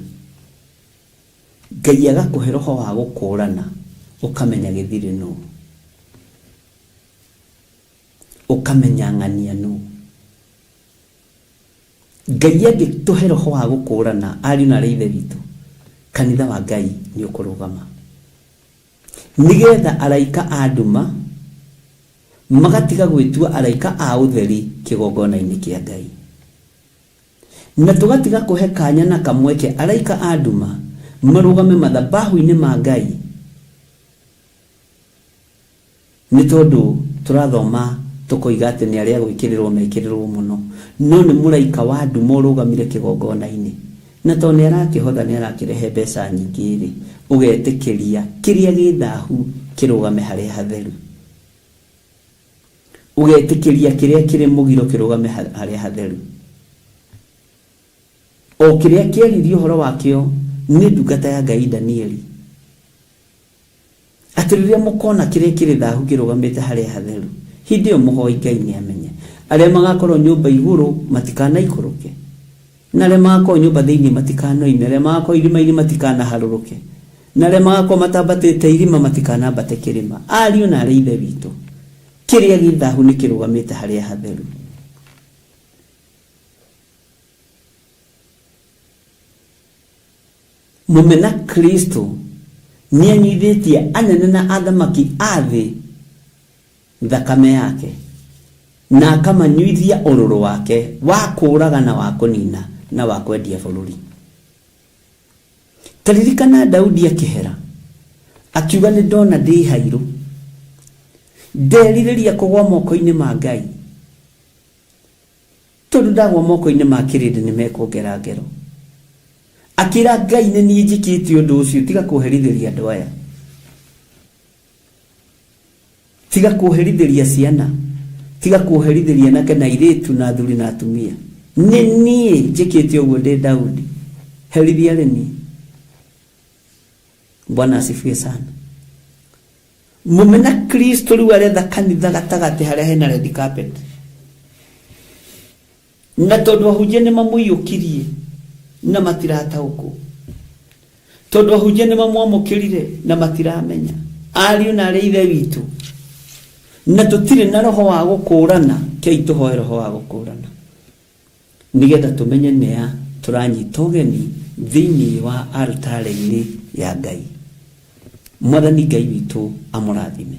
Ngai agakũhe roho wa gũkũrana, ũkamenya gĩthirĩ nũ, ũkamenya ng'ania nũ. Ngai angĩtũhe roho wa gũkũrana, ariũ na aarĩ a Ithe witũ, kanitha wa Ngai nĩ ũkũrũgama. Nĩgetha araika a nduma magatiga gwĩtua araika a ũtheri kĩgongona-inĩ kĩa Ngai. Na tũgatiga kũhe kanya na kamweke araika a nduma marũgame mathabahu-inĩ ma Ngai Nĩ tondũ tũrathoma tũkoiga atĩ nĩ arĩa gwĩkĩrĩrwo mekĩrĩrwo mũno, no nĩ mũraika wa nduma ũrũgamire kĩgongona-inĩ. Na tondũ nĩ arakĩhotha nĩ arakĩrehe mbeca nyingĩ-rĩ, ũgetĩkĩria kĩrĩa gĩ thahu kĩrũgame harĩa hatheru. Ũgetĩkĩria kĩrĩa kĩrĩ mũgiro kĩrũgame harĩa hatheru. O kĩrĩa kĩaririo ũhoro wakĩo nĩ ndungata ya Ngai Danieli. Atĩ rĩrĩa mũkona kĩrĩa kĩrĩ thahu kĩrũgamĩte harĩa hatheru, hĩndĩ ĩyo mũhoi Ngai nĩamenye. Arĩa magakorwo nyũmba igũrũ matikanaikũrũke, na arĩa magakorwo nyũmba thĩinĩ matikanoime, arĩa magakorwo irĩma-inĩ matikanaharũrũke, na arĩa magakorwo matambatĩte irĩma matikanambate kĩrĩma. Ariũ na aarĩ a Ithe witũ, kĩrĩa gĩ thahu nĩkĩrũgamĩte harĩa hatheru. Mũmena Kristo nĩanyuithĩtie anene na athamaki a thĩ thakame yake, na akamanyuithia ũrũrũ wake wa kũũraga na wa kũnina na wa kwendia bũrũri. Ta ririkana Daudi akĩhera, akiuga nĩ ndona ndĩ hairũ, nderirĩria kũgwa moko-inĩ ma Ngai. Tondũ ndagwa moko-inĩ ma kĩrĩndĩ nĩmekũngera ngero. Akĩra Ngai nĩ niĩ njĩkĩte ũndũ ũcio, tiga kũherithĩria andũ aya, tiga kũherithĩria ciana, tiga kũherithĩria anake na airĩtu na athuri na atumia. Nĩ niĩ njĩkĩte ũguo ndĩ Daudi, herithia arĩ niĩ. Bwana asifiwe sana. Mũmena Kristo rĩu aretha kanitha gatagatĩ harĩa hena red carpet, na tondũ ahunjia nĩ mamũiyũkirie na matirataũkwo, tondũ ahunjia nĩ mamwamũkĩrire na matiramenya, ariũ na arĩ ithe witũ, na tũtirĩ na roho wa gũkũrana. Kei tũhoe roho wa gũkũrana nĩgetha tũmenye nĩa tũranyita ũgeni thĩinĩ wa altarĩ-inĩ ya Ngai. Mwathani Ngai witũ amũrathime.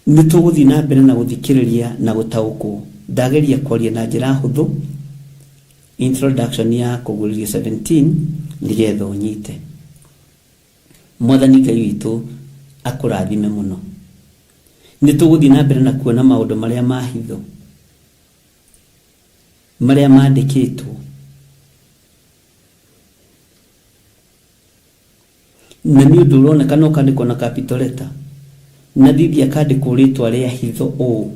Nĩ tũgũthiĩ na mbere na gũthikĩrĩria na gũtaũkwo. Ndageria kwaria na njĩra hũthũ introduction ya kũguũrĩrio 17 nĩgetha ũnyite. Mwathani Ngai witũ akũrathime mũno. Nĩ tũgũthiĩ na mbere na kuona maũndũ marĩa ma hitho marĩa mandĩkĩtwo na nĩ ũndũ ũroneka no kandĩkwo na capital letter na thithi akandĩkwo rĩtwa rĩa hitho ũũ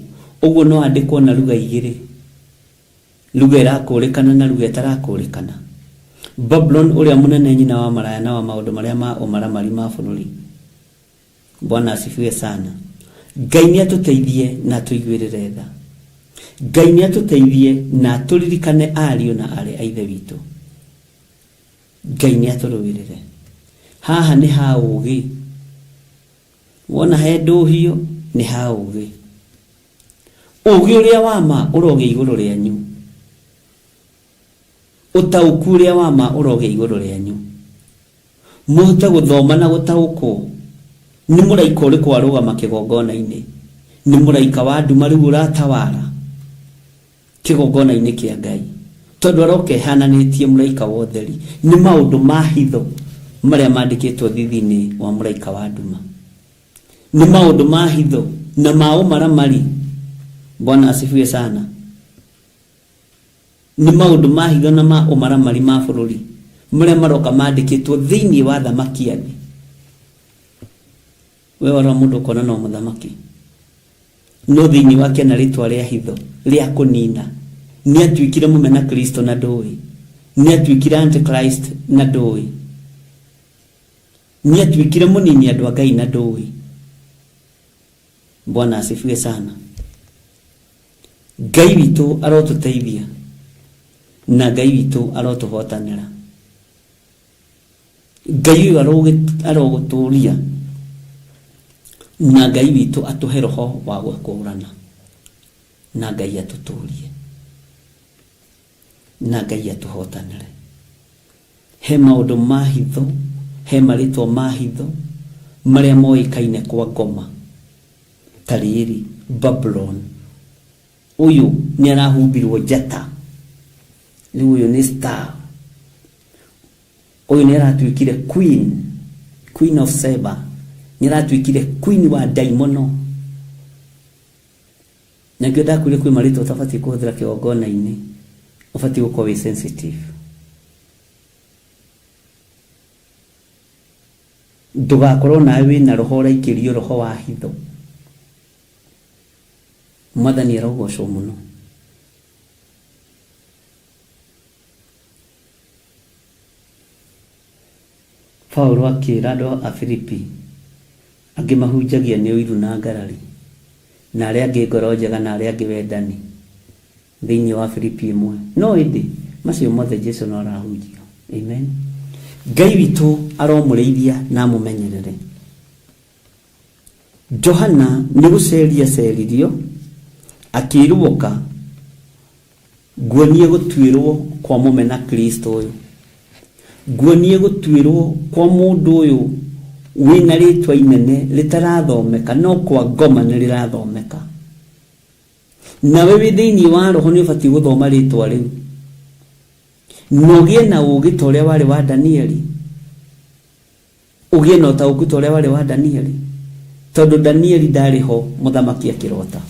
ũguo no andĩkwo na lugha igĩrĩ, lugha ĩrakũrĩkana na lugha ĩtarakũrĩkana. Babuloni ũrĩa mũnene, nyina wa maraya na wa maũndũ marĩa ma ũmaramari ma bũrũri. Bwana asifiwe sana. Ngai nĩ atũteithie na atũiguĩrĩre tha. Ngai nĩ atũteithie na atũririkane ariũ na aarĩ a Ithe witũ. Ngai nĩ atũrũĩrĩre. Haha nĩ ha ũũgĩ. Wona he ndũhio nĩ ha ũũgĩ. Ũũgĩ ũrĩa wa ma ũrogĩa igũrũ rĩanyu. Ũtaũku ũrĩa wa ma ũrogĩa igũrũ rĩanyu. Mũhote gũthoma na gũtaũkwo. Nĩ mũraika ũrĩkũ warũgama kĩgongona-inĩ? Nĩ mũraika wa nduma rĩu ũratawara kĩgongona-inĩ kĩa Ngai, tondũ aroka ehananĩtie mũraika wa ũtheri. Nĩ maũndũ ma hitho marĩa mandĩkĩtwo thithi-inĩ wa mũraika wa nduma. Nĩ maũndũ ma hitho na ma ũmaramari. Bwana asifiwe sana. Nĩ maũndũ ma hitho na ma ũmaramari ma bũrũri marĩa maroka mandĩkĩtwo thĩinĩ wa thamaki a thĩ. We warora mũndũ ũkona no mũthamaki, no thĩinĩ wake ena rĩtwa rĩa hitho rĩa kũnina. Nĩ atuĩkire mũmena Kristo na ndũĩ, nĩ atuĩkire antichrist na ndũĩ, nĩ atuĩkire mũnini andũ a Ngai na ndũĩ. Bwana asifiwe sana. Ngai witũ arotũteithia na Ngai witũ arotũhotanĩra. Ngai ũyũ arogũtũria na Ngai witũ atũhe roho wa gũkũrana na Ngai atũtũrie na Ngai atũhotanĩre. He maũndũ ma hitho, he marĩtwa ma hitho marĩa moĩkaine kwa ngoma ta rĩrĩ Babuloni. Ũyũ nĩ arahumbirwo njata, rĩu ũyũ nĩ star. Ũyũ nĩ aratuĩkire queen, queen of Seba, nĩ aratuĩkire queen wa ndaimono. Na nĩkĩo ndakwĩrire kwĩ marĩtwa ũtabatiĩ kũhũthĩra kĩgongona-inĩ, ũbatiĩ gũkorwo wĩ sensitive. Ndũgakorwo nawe wĩna roho ũraikĩrio roho wa hitho. Mwathani arogocwo mũno. Paulo akĩra andũ a Filipi, angĩ mahunjagia nĩ ũiru na ngarari, na arĩa angĩ ngoro njega na arĩa angĩ wendani, thĩinĩ wa Filipi 1. No ĩndĩ, macio mothe Jesu no arahunjio. Amen. Ngai witũ aromũrĩithia na amũmenyerere. Johana nĩ gũceria aceririo, akĩĩrwo ũka nguonie gũtuĩrwo kwa mũmena Kristo ũyũ, nguonie gũtuĩrwo kwa mũndũ ũyũ wĩna rĩtwa inene rĩtarathomeka no kwa ngoma nĩ rĩrathomeka. Nawe wĩ thĩinĩ wa roho nĩ ũbatiĩ gũthoma rĩtwa rĩu na ũgĩe na ũũgĩ ta ũrĩa warĩ wa Danieli, ũgĩe na ũtaũku ta ũrĩa warĩ wa Danieli, tondũ Danieli ndarĩ ho mũthamaki akĩrota.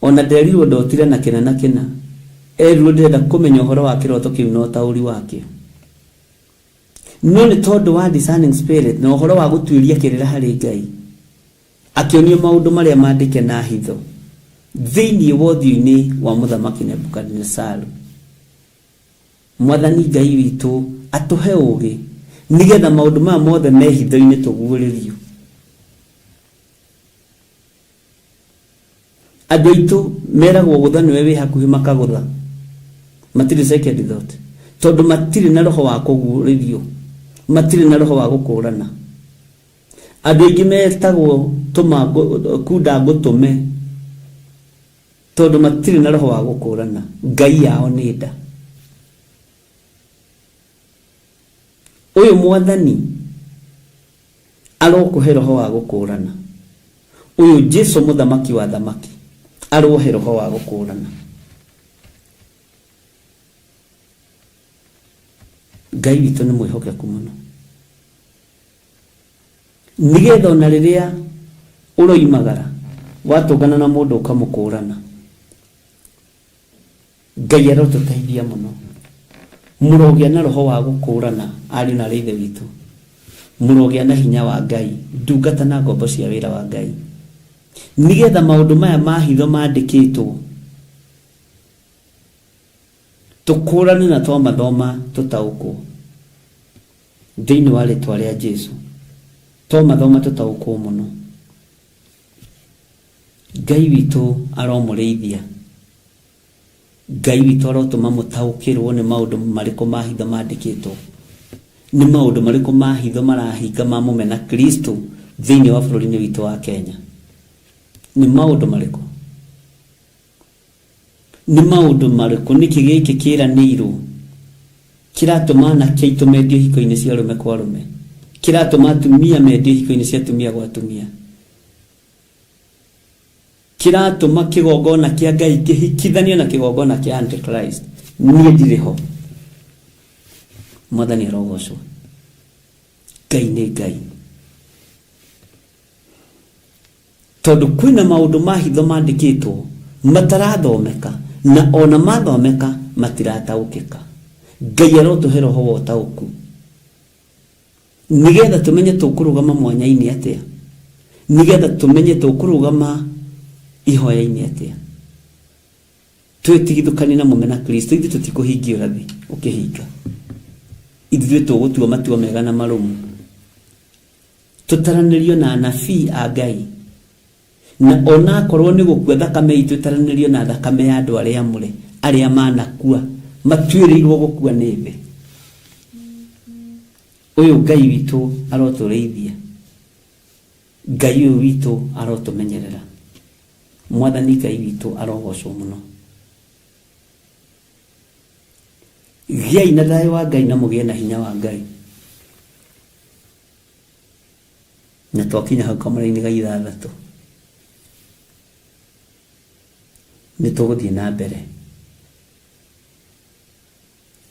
Ona nderirwo ndotire na kĩna na kĩna. Erirwo ndĩrenda kũmenya ũhoro wa kĩroto kĩu na ũtaũri wakĩo. No nĩ tondũ wa discerning spirit na ũhoro wa gũtuĩria kĩrĩra harĩ Ngai, akĩonio maũndũ marĩa mandĩke na hitho thĩinĩ wa ũthiũ-inĩ wa Mũthamaki Nebukadinesaru. Mwathani Ngai witũ atũhe ũũgĩ nĩgetha maũndũ maya mothe me hitho-inĩ tũguũrĩrio. Andũ aitũ meragwo gũtha nĩwe wĩ hakuhĩ makagũtha. Matirĩ second thought. Tondũ matirĩ na roho wa kũguũrĩrio. Matirĩ na roho wa gũkũrana. Andũ aingĩ metagwo tũma kunda ngũtũme tondũ matirĩ na roho wa gũkũrana. Ngai yao nĩ nda. Ũyũ mwathani arokũhe roho wa gũkũrana. Ũyũ Jesu mũthamaki wa thamaki arohe roho wa gũkũrana. Ngai witũ nĩ mwĩhokeku mũno. Nĩgetha ona rĩrĩa ũroimagara watũngana na mũndũ ũkamũkũrana. Ngai arotũteithia mũno. Mũrogĩa na roho wa gũkũrana ariũ na aarĩ a Ithe witũ. Mũrogĩa na hinya wa Ngai, ndungata na ngombo cia wĩra wa Ngai. Nĩgetha maũndũ maya ma hitho mandĩkĩtwo tũkũrane na twamathoma tũtaũkwo. Thĩinĩ wa rĩtwa rĩa Jesu. Twamathoma tũtaũkwo mũno. Ngai witũ aromũrĩithia. Ngai witũ arotũma mũtaũkĩrwo nĩ maũndũ marĩkũ ma hitho mandĩkĩtwo. Nĩ maũndũ marĩkũ ma hitho marahinga ma mũmena Kristo thĩinĩ wa bũrũri-inĩ witũ wa Kenya. Nĩ maũndũ marĩkũ? Nĩ maũndũ marĩkũ? Nĩkĩ gĩkĩ kĩranĩirwo kĩratũma anake aitũ mendio ihiko-inĩ cia arũme kwa arũme? Kĩratũma atumia mendio ihiko-inĩ cia atumia gwa atumia? Kĩratũma kĩgongona kĩa Ngai kĩhikithanio na kĩgongona kĩa Antichrist? Niĩ ndirĩ ho. Mwathani arogocwo. Ngai nĩ Ngai. Tondũ kwĩna maũndũ ma hitho mandĩkĩtwo matarathomeka na ona mathomeka matirataũkĩka. Ngai arotũhe roho wa ũtaũku nĩgetha tũmenye tũkũrũgama mwanya-inĩ atĩa, nĩgetha tũmenye tũkũrũgama ihoya-inĩ atĩa. Twĩtigithũkanie na mũmena Kristo, ithuĩ tũtikũhingia ũrathi ũkĩhinga. Ithuĩ tũgũtua matua mega na marũmu. Tũtaranĩrio na anabii a Ngai, na o na akorwo nĩ gũkua thakame itũ ĩtaranĩrio na thakame ya andũ arĩa amũre, arĩa manakua, matuĩrĩirwo gũkua nĩ thĩ. Ũyũ Ngai witũ arotũrĩithia. Ngai ũyũ witũ arotũmenyerera. Mwathani Ngai witũ arogocwo mũno. Gĩai na thayũ wa Ngai na mũgĩe na hinya wa Ngai. Na twakinya hau kamũra-inĩ ga ithathatũ, nĩ tũgũthiĩ na mbere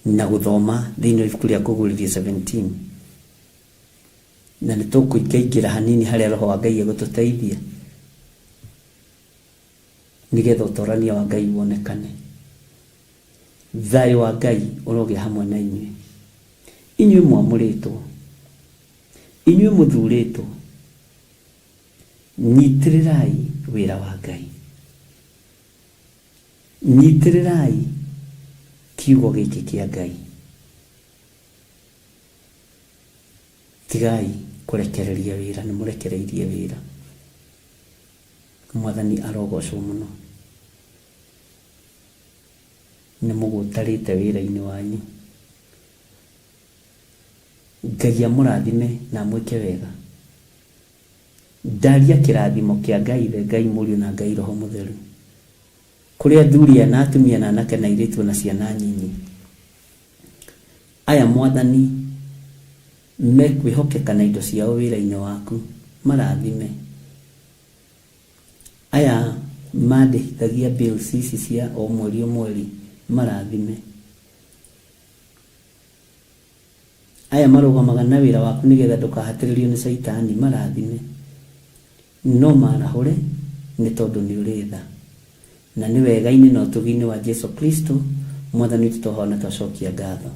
na gũthoma thĩinĩ wa ibuku rĩa Kũguũrĩrio 17 na nĩ tũkũingaingĩra hanini harĩa Roho wa Ngai egũtũteithia nĩgetha ũtorania wa Ngai wonekane. Thayũ wa Ngai ũrogĩa hamwe na inyuĩ. Inyuĩ mwamũrĩtwo, inyuĩ mũthurĩtwo, nyitĩrĩrai wĩra wa Ngai. Nyitĩrĩrai kiugo gĩkĩ kĩa Ngai. Tigai kũrekereria wĩra, nĩ mũrekereirie wĩra. Mwathani arogocwo mũno. Nĩ mũgũtarĩte wĩra-inĩ wanyu. Ngai amũrathime na amwĩke wega. Ndaria kĩrathimo kĩa Ngai Ithe, Ngai Mũriũ na Ngai Roho Mũtheru. Kũrĩ athuri aya na atumia na anake na airĩtu ona ciana nyinyi. Aya Mwathani mekwĩhokeka na indo ciao wĩra-inĩ waku, marathime. Aya mandĩhithagia bills ici cia o mweri o mweri, marathime. Aya marũgamaga na wĩra waku nĩgetha ndũkahatĩrĩrio nĩ caitani, marathime. No marahũre nĩ tondũ nĩ ũrĩ tha. Na nĩ wega-inĩ na ũtugi-inĩ wa Jesu Kristo mwathani witũ twahoya na twacokia ngatho.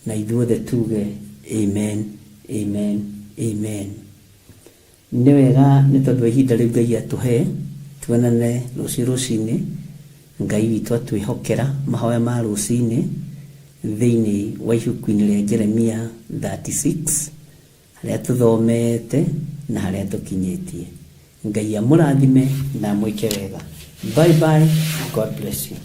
Na ithuothe tuge amen, amen, amen. Nĩ wega nĩ tondũ wa ihinda rĩu Ngai atũhe, tuonane rũciũ rũcinĩ. Ngai witũ atwĩhokera mahoya ma rũcinĩ thĩinĩ wa ibuku-inĩ rĩa Jeremia 36 harĩa tũthomete na harĩa tũkinyĩtie. Ngai amũrathime na amwĩke wega. Bye bye. God bless you.